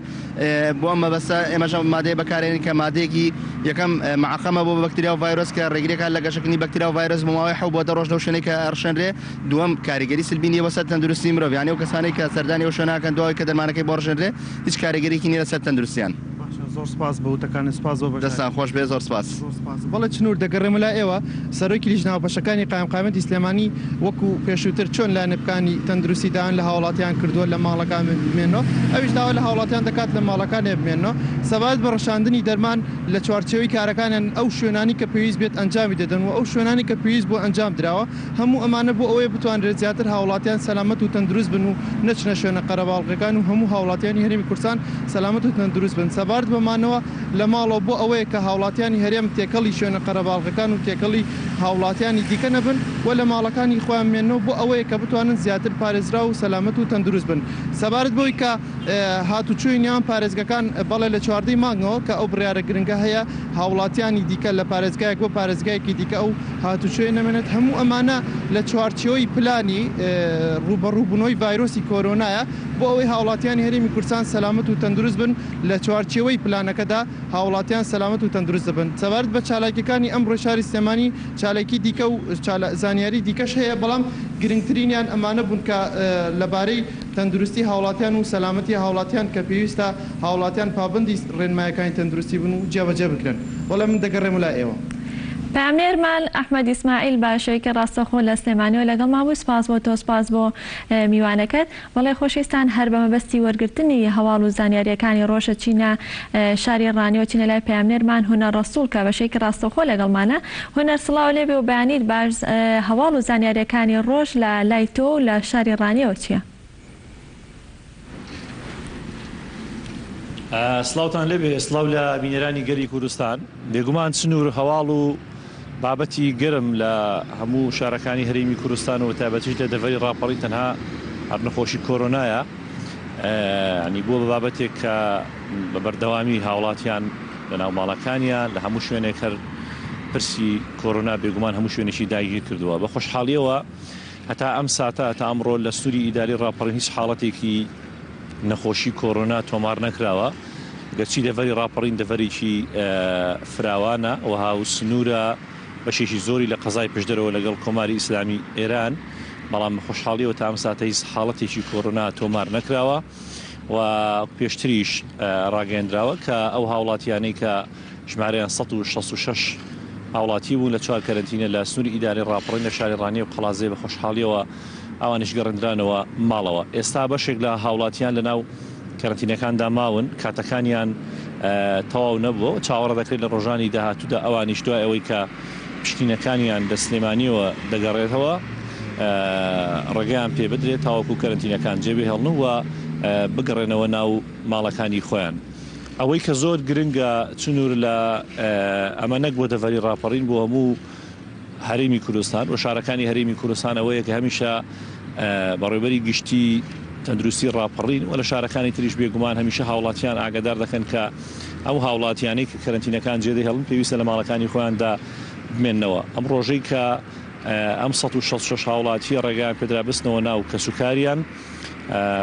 بۆ ئەم مەبەستە ئێمەش ئەم مادەیە بەکارهێنین کە مادەیەکی یەکەم معقەمە بۆ بەکتریا و ڤایرۆس کە ڕێگریەکات لە گەشەکردنی بەکتریا و ڤایرۆس بۆ ماوەی حەو بۆ دە ڕۆژ لەو شوێنەی کە ئەڕشێنرێ دووەم کاریگەری سلبی نییە بۆ سەر تەندروستی مرۆڤ یانی ئەو کەسانەی کە سەردانی ئەو شوێنە ئەکەن دوای کە دەرمانەکەی بۆ ڕژێنرێ هیچ کاریگەریەکی نییە لەسەر تەندروستیان. باشە زۆر سپاس بۆ وتەکانت سپاس بۆ بەشداریت. دەستتان خۆش بێ زۆر سپاس. زۆر سپاس. بەڵێ چنور دەگەڕێمە لای ئێوە سەرۆکی لیژنە هاوبەشەکانی قایمقامیەتی سلێمانی وەکو پێشووتر چۆن لایەنەکانی تەندروستی داوایان لە هاوڵاتیان کردووە لە ماڵەکان بمێنەوە ئەویش داوا لە هاوڵاتیان دەکات لە ماڵەکانێ بمێنەوە سەبارەت بە ڕشاندنی دەرمان لە چوارچێوەی کارەکانیان ئەو شوێنانی کە پێویست بێت ئەنجامی دەدەن و ئەو شوێنانی کە پێویست بووە ئەنجام دراوە هەموو ئەمانە بۆ ئەوەیە بتوانرێت زیاتر هاوڵاتیان سەلامەت و تەندروست بن و نەچنە شوێنە قەرەباڵغەکان و هەموو هاوڵاتیانی هەرێمی کوردستان سەلامەت و تەندروست بن. سەبارەت بە مانەوە لە ماڵەوە بۆ ئەوەیە کە هاوڵاتیانی هەرێم تێکەڵی شوێنە قەرەباڵغەکان و تێکەڵی هاوڵاتیانی دیکە نەبن و لە ماڵەکانی خۆیان بمێننەوە بۆ ئەوەیە کە بتوانن زیاتر پارێزراو و سەلامەت و تەندروست بن. سەبارەت بەوەی کە هاتوچۆی نێوان پارێزگەکان بەڵێ لە 14 ی مانگەوە کە ئەو بڕیارە گرنگە هەیە هاوڵاتیانی دیکە لە پارێزگایەک بۆ پارێزگایەکی دیکە ئەو هاتوچۆیە نەمێنێت هەموو ئەمانە لە چوارچێوەی پلانی ڕووبەڕووبوونەوەی ڤایرۆسی کۆرۆنایە بۆ ئەوەی هاوڵاتیانی هەرێمی کوردستان سەلامەت و تەندروست بن لە چوارچێوەی پلانەکەدا هاوڵاتیان سەلامەت و تەندروست دەبن. سەبارەت بە چالاکیەکانی ئەمڕۆی شاری سلێمانی چالاکی دیکە و زانیاری دیکەش هەیە بەڵام گرنگترینیان ئەمانە بوون کە لەبارەی تەندروستی هاوڵاتیان و سەلامەتی هاوڵاتیان کە پێویستە هاوڵاتیان پابەندی ڕێنمایەکانی تەندروستی بن و جێبەجێ بکرێن. بەڵێ من دەگەڕێمە لای ئێوە. پەیامنێرمان ئەحمەد ئیسماعیل بە شێوەیەکی ڕاستەوخۆ لە سلێمانیەوە لەگەڵمان بوو، سپاس بۆ تۆ، سپاس بۆ میوانەکەت. بەڵێ خۆشەویستان هەر بە مەبەستی وەرگرتنی هەواڵ و زانیارییەکانی ڕۆژ ئەچینە شاری ڕانیە و چینە لای پەیامنێرمان هونەر ڕەسوڵ کە بە شێوەیەکی ڕاستەوخۆ لەگەڵمانە. هونەر سڵاو لێ بێ و بەیانیت باش هەواڵ و زانیارییەکانی ڕۆژ لە لای تۆ و لە شاری ڕانیەوە چیە؟ سڵاوتان لێبێ سڵاو لە بینەرانی گەلی کوردستان بێگومان سنوور هەواڵ و بابەتی گەرم لە هەموو شارەکانی هەرێمی کوردستان و تایبەتیش لە دەڤەری ڕاپەڕین تەنها هەر نەخۆشی کۆرۆنایە ینی بووە بە بابەتێک کە بە بەردەوامی هاوڵاتیان لە ناو ماڵەکانیان لە هەموو شوێنێک هەر پرسی کۆرۆنا بێگومان هەموو شوێنێکی داگیر کردووە بە خۆشحاڵیەوە هەتا ئەم ساتە هەتا ئەمڕۆ لە سنووری ئیداری ڕاپەڕین هیچ حاڵەتێکی نەخۆشی کۆرۆنا تۆمار نەکراوە، گەرچی دەڤەری ڕاپەڕین دەڤەرێکی فراوانە و هاوسنوورە بەشێکی زۆری لە قەزای پشدەرەوە لەگەڵ کۆماری ئیسلامی ئێران، بەڵام بە خۆشحاڵیەوە تا ئەم ساتە هیچ حاڵەتێکی کۆرۆنا تۆمار نەکراوە و پێشتریش ڕاگەیەندراوە کە ئەو هاوڵاتیانەی کە ژمارەیان 166 هاوڵاتی بوون لە چوار کەرەنتینە لە سنووری ئیدارەی ڕاپەڕین لە شاری ڕانیە و قەڵادزێ بە خۆشحاڵیەوە ئەوانیش گەڕێندرانەوە ماڵەوە. ئێستا بەشێک لە هاوڵاتیان لەناو کەرەنتینەکاندا ماون، کاتەکانیان تەواو نەبووە و چاوەڕێ دەکرێت لە ڕۆژانی داهاتوودا ئەوانیش دوای ئەوەی کە پشکنینەکانیان لە سلێمانییەوە دەگەڕێتەوە ڕێگەیان پێ بدرێت تاوەکو کەرەنتینەکان جێبهێڵن و بگەڕێنەوە ناو ماڵەکانی خۆیان. ئەوەی کە زۆر گرنگە چنور لە ئەمە نەک بۆ دەڤەری ڕاپەڕین بۆ هەموو هەرێمی کوردستان و شارەکانی هەرێمی کوردستان ئەوەیە کە هەمیشە بەڕێوبەری گشتی تەندروستی ڕاپەڕین و لە شارەکانی تریش بێگومان هەمیشە هاوڵاتیان ئاگادار دەکەن کە ئەو هاوڵاتیانەی کە کەرەنتینەکان جێدەهێڵن پێویستە لە ماڵەکانی خۆیاندا بمێننەوە. ئەم ڕۆژەی کە. ئەم 166 هاوڵاتییە ڕێگەیان پێدرا بچنەوە ناو کەسوکاریان.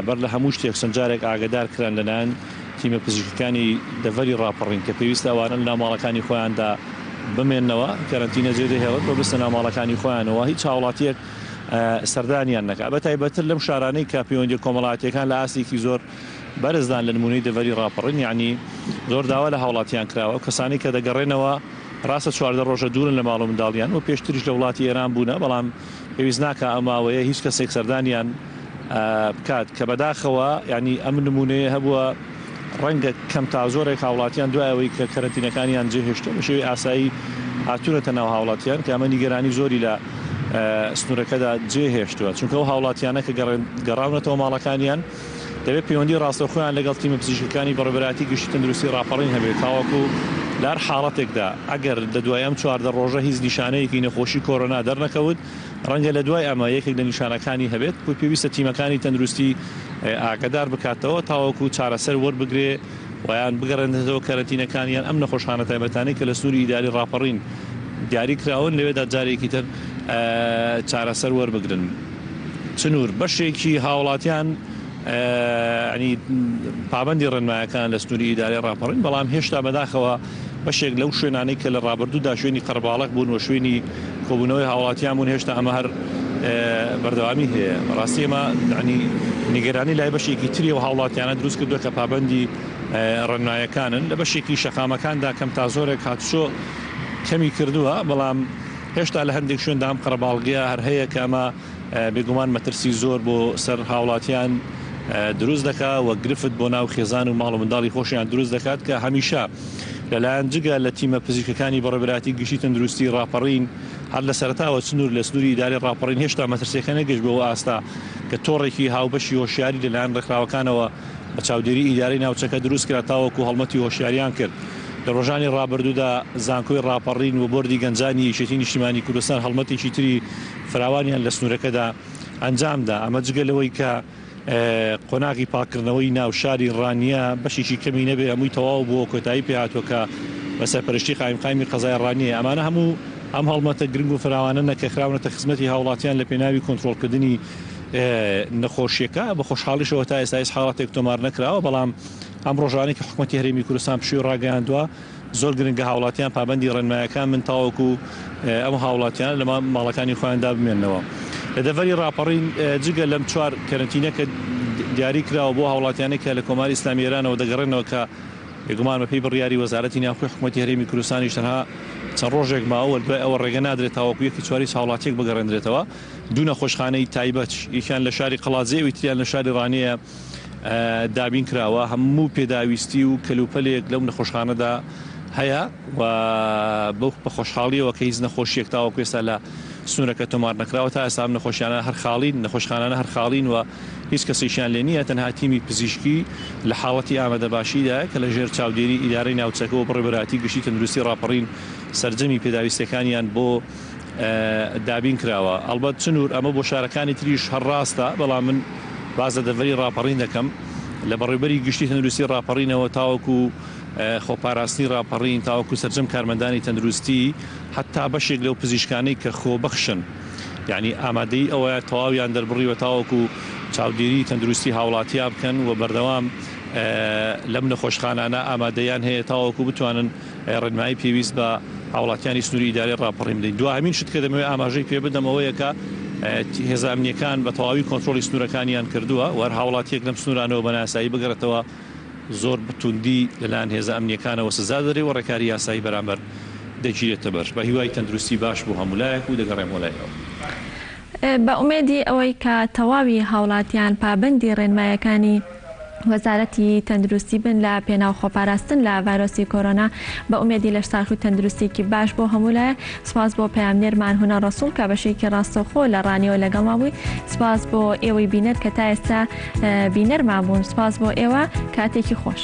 بەر لە هەموو شتێک چەند جارێک ئاگەدار کران لەلایەن تیمە پزیشکەکانی دەڤەری ڕاپەڕین کە پێویستە ئەوانە لەناو ماڵەکانی خۆیاندا بمێننەوە، کەرەنتینە جێدەهێڵن و بچنە ناو ماڵەکانی خۆیانەوە، هیچ هاوڵاتییەک سەردانیان نەکات، بە تایبەتتر لەم شارانەی کە پەیوەندییە کۆمەڵایەتییەکان لە ئاستێکی زۆر بەرزدان لە نموونەی دەڤەری ڕاپەڕین، یەعنی زۆر داوا لە هاوڵاتیان کراوە ئەو کەسانەی کە دەگەڕێنەوە ڕاستە 14 ڕۆژە دوورن لە ماڵ و منداڵیان و پێشتریش لە وڵاتی ئێران بوونە، بەڵام پێویست ناکا ئەم ماوەیە هیچ کەسێک سەردانیان بکات کە بەداخەوە یانی ئەم نمونەیە هەبووە ڕەنگە کەم تا زۆرێک هاوڵاتیان دوای ئەوەی کە کەرەنتینەکانیان جێهێشتووە بە شێوەی ئاسایی هاتوونەتە ناو هاوڵاتیان کە ئەمە نیگەرانی زۆری لە سنوورەکەدا جێهێشتووە چونکە ئەو هاوڵاتیانە کە گەڕاونەتەوە ماڵەکانیان دەبێت پەیوەندی ڕاستەوخۆیان لەگەڵ تیمە پزیشکەکانی بەڕێوەبەرایەتی گشتی تەندروستی ڕاپەڕین هەبێت تاوەکو لە هەر حاڵەتێکدا ئەگەر لە دوای ئەم 14 ڕۆژە هیچ نیشانەیەکی نەخۆشی کۆرۆنا دەرنەکەوت ڕەنگە لە دوای ئەمە یەکێک لە نیشانەکانی هەبێت و پێویستە تیمەکانی تەندروستی ئاگادار بکاتەوە تاوەکو چارەسەر وەربگرێ و یان بگەڕێنێتەوە کەرەنتینەکان یان ئەم نەخۆشخانە تایبەتانەی کە لە سنووری ئیداری ڕاپەڕین دیاری کراون لەوێدا جارێکی تر چارەسەر وەربگرن. سنوور، بەشێکی هاوڵاتیان ینی پابەندی ڕێنمایەکان لە سنووری ئیدارەی ڕاپەڕین، بەڵام هێشتا بەداخەوە بەشێک لەو شوێنانەی کە لە ڕابردوودا شوێنی قەرەباڵغ بوون و شوێنی کۆبوونەوەی هاوڵاتیان بوون هێشتا ئەمە هەر بەردەوامی هەیە. بەڕاستی ئەمە ینی نیگەرانی لای بەشێکی تری ئەو هاوڵاتیانە دروست کردووە کە پابەندی ڕێنمایەکانن. لە بەشێکی شەقامەکاندا کەم تا زۆرێک هاتوچۆ کەمی کردووە، بەڵام هێشتا لە هەندێک شوێندا ئەم قەرەباڵغییە هەر هەیە کە ئەمە بێگومان مەترسی زۆر بۆ سەر هاوڵاتیان دروست دەکات و گرفت بۆ ناو خێزان و ماڵ و منداڵی خۆشیان دروست دەکات کە هەمیشە لەلایەن جگە لە تیمە پزیشکەکانی بەڕێوەبەرایەتی گشتی تەندروستی ڕاپەڕین هەر لە سەرەتاوە سنوور لە سنووری ئیدارەی ڕاپەڕین هێشتا مەترسیەکە نەگەشت بەو ئاستە کە تۆڕێکی هاوبەشی هۆشیاری لەلایەن ڕێکخراوەکانەوە بە چاودێری ئیدارەی ناوچەکە دروست کرا تاوەکو هەڵمەتی هۆشیاریان کرد. لە ڕۆژانی ڕابردوودا زانکۆی ڕاپەڕین و بۆردی گەنجانی یەکێتی نیشتیمانی کوردستان هەڵمەتێکی تری فراوانیان لە سنوورەکەدا ئەنجامدا، ئەمە جگە لەوەی کە قۆناغی پاککردنەوەی ناو شاری ڕانیە بەشێکی کەمی نەبێ هەمووی تەواو بووە کۆتایی پێهاتووە کە بە سەرپەرشتی قایمقامی قەزای ڕانیە ئەمانە هەموو ئەم هەڵمەتە گرنگ و فراوانەنە کە خراونەتە خزمەتی هاوڵاتیان لە پێناوی کۆنترۆڵکردنی نەخۆشیەکە، بە خۆشحاڵیشەوە تا ئێستا هیچ حاڵەتێک تۆمار نەکراوە، بەڵام ئەم ڕۆژانەی کە حکومەتی هەرێمی کوردستان پشووی ڕاگەیاندووە زۆر گرنگە هاوڵاتیان پابەندی ڕێنمایەکان بن تاوەکو ئەم هاوڵاتیانە لە ماڵەکانی خۆیاندا بمێننەوە. لە دەڤەری ڕاپەڕین جگە لەم چوار کەرەنتینە کە دیاری کراوە بۆ هاوڵاتیانێک کە لە کۆماری ئیسلامی ئێرانەوە دەگەڕێنەوە کە بێگومان بەپێی بڕیاری وەزارەتی ناوخۆی حکومەتی هەرێمی کوردستانیش تەنها چەند ڕۆژێک ماوە و دوای ئەوە ڕێگە نادرێت تاوەکو یەکی چوار هیچ هاوڵاتیەک بگەڕێندرێتەوە. دوو نەخۆشخانەی تایبەت یەکیان لە شاری قەڵادزێ ئەوی تریان لە شاری ڕانیە دابین کراوە، هەموو پێداویستی و کەلوپەلێک لەو نەخۆشخانەدا هەیە و بەو بە خۆشحاڵیەوە کە هیچ نەخۆشیەک تاوەکو ئێستا لە سنوورەکە تۆمار نەکراوە تا ئێستا ئەم نەخۆشیانە هەر خاڵین نەخۆشخانانە هەر خاڵین و هیچ کەسێکیان لێ نییە تەنها تیمی پزیشکی لە حاڵەتی ئامادەباشیدایە کە لە ژێر چاودێری ئیدارەی ناوچەکە و بەڕێوەبەرایەتی گشتی تەندروستی ڕاپەڕین سەرجەمی پێداویستیەکانیان بۆ دابین کراوە ئەڵبەت سنوور ئەمە بۆ شارەکانی تریش هەر ڕاستە بەڵام من باس لە دەڤەری ڕاپەڕین دەکەم لە بەڕێوبەری گشتی تەندروستی ڕاپەڕینەوە تاوەکو خۆپاراستنی ڕاپەڕین تاوەکو سەرجەم کارمەندانی تەندروستی حتا بەشێک لەو پزیشکانەی کە خۆبەخشن یعنی ئامادەی ئەوە تەواویان دەربڕیوە تاوەکو چاودێری تەندروستی هاوڵاتیا بکەن و بەردەوام لەم نەخۆشخانانە ئامادەیان هەیە تاوەکو بتوانن ڕێنمایی پێویست بە هاوڵاتیانی سنووری ئیدارەی ڕاپەڕین بدەین. دواهەمین شت کە دەمەوێت ئاماژەی پێ بدەم ئەوەیە کە هێزە ئەمنییەکان بە تەواوی کۆنترۆڵی سنوورەکانیان کردووە و هەر هاوڵاتییەک لەم سنوورانەوە بە نایاسایی بگەڕێتەوە زۆر بە توندی لەلایەن هێزە ئەمنییەکانەوە سزا دەدرێت و ڕێکاری یاسایی بەرامبەر دەگیرێتەبەر. بە هیوای تەندروستی باش بۆ هەموو لایەک و دەگەڕێمەوە لای ئێوە. بە ئومێدی ئەوەی کە تەواوی هاوڵاتیان پابەندی ڕێنمایەکانی وەزارەتی تەندروستی بن لە پێناو خۆپاراستن لە ڤایرۆسی کۆرۆنا، بە ئومێدی لەشساغی و تەندروستیەکی باش بۆ هەموو لایەک، سوپاس بۆ پەیامنێرمان هونەر ڕەسوڵ کە بەشێکی ڕاستەوخۆ لە ڕانیەوە لەگەڵمان بووی، سوپاس بۆ ئێوەی بینەر کە تا ئێستا بینەرمان بوون، سوپاس بۆ ئێوە، کاتێکی خۆش.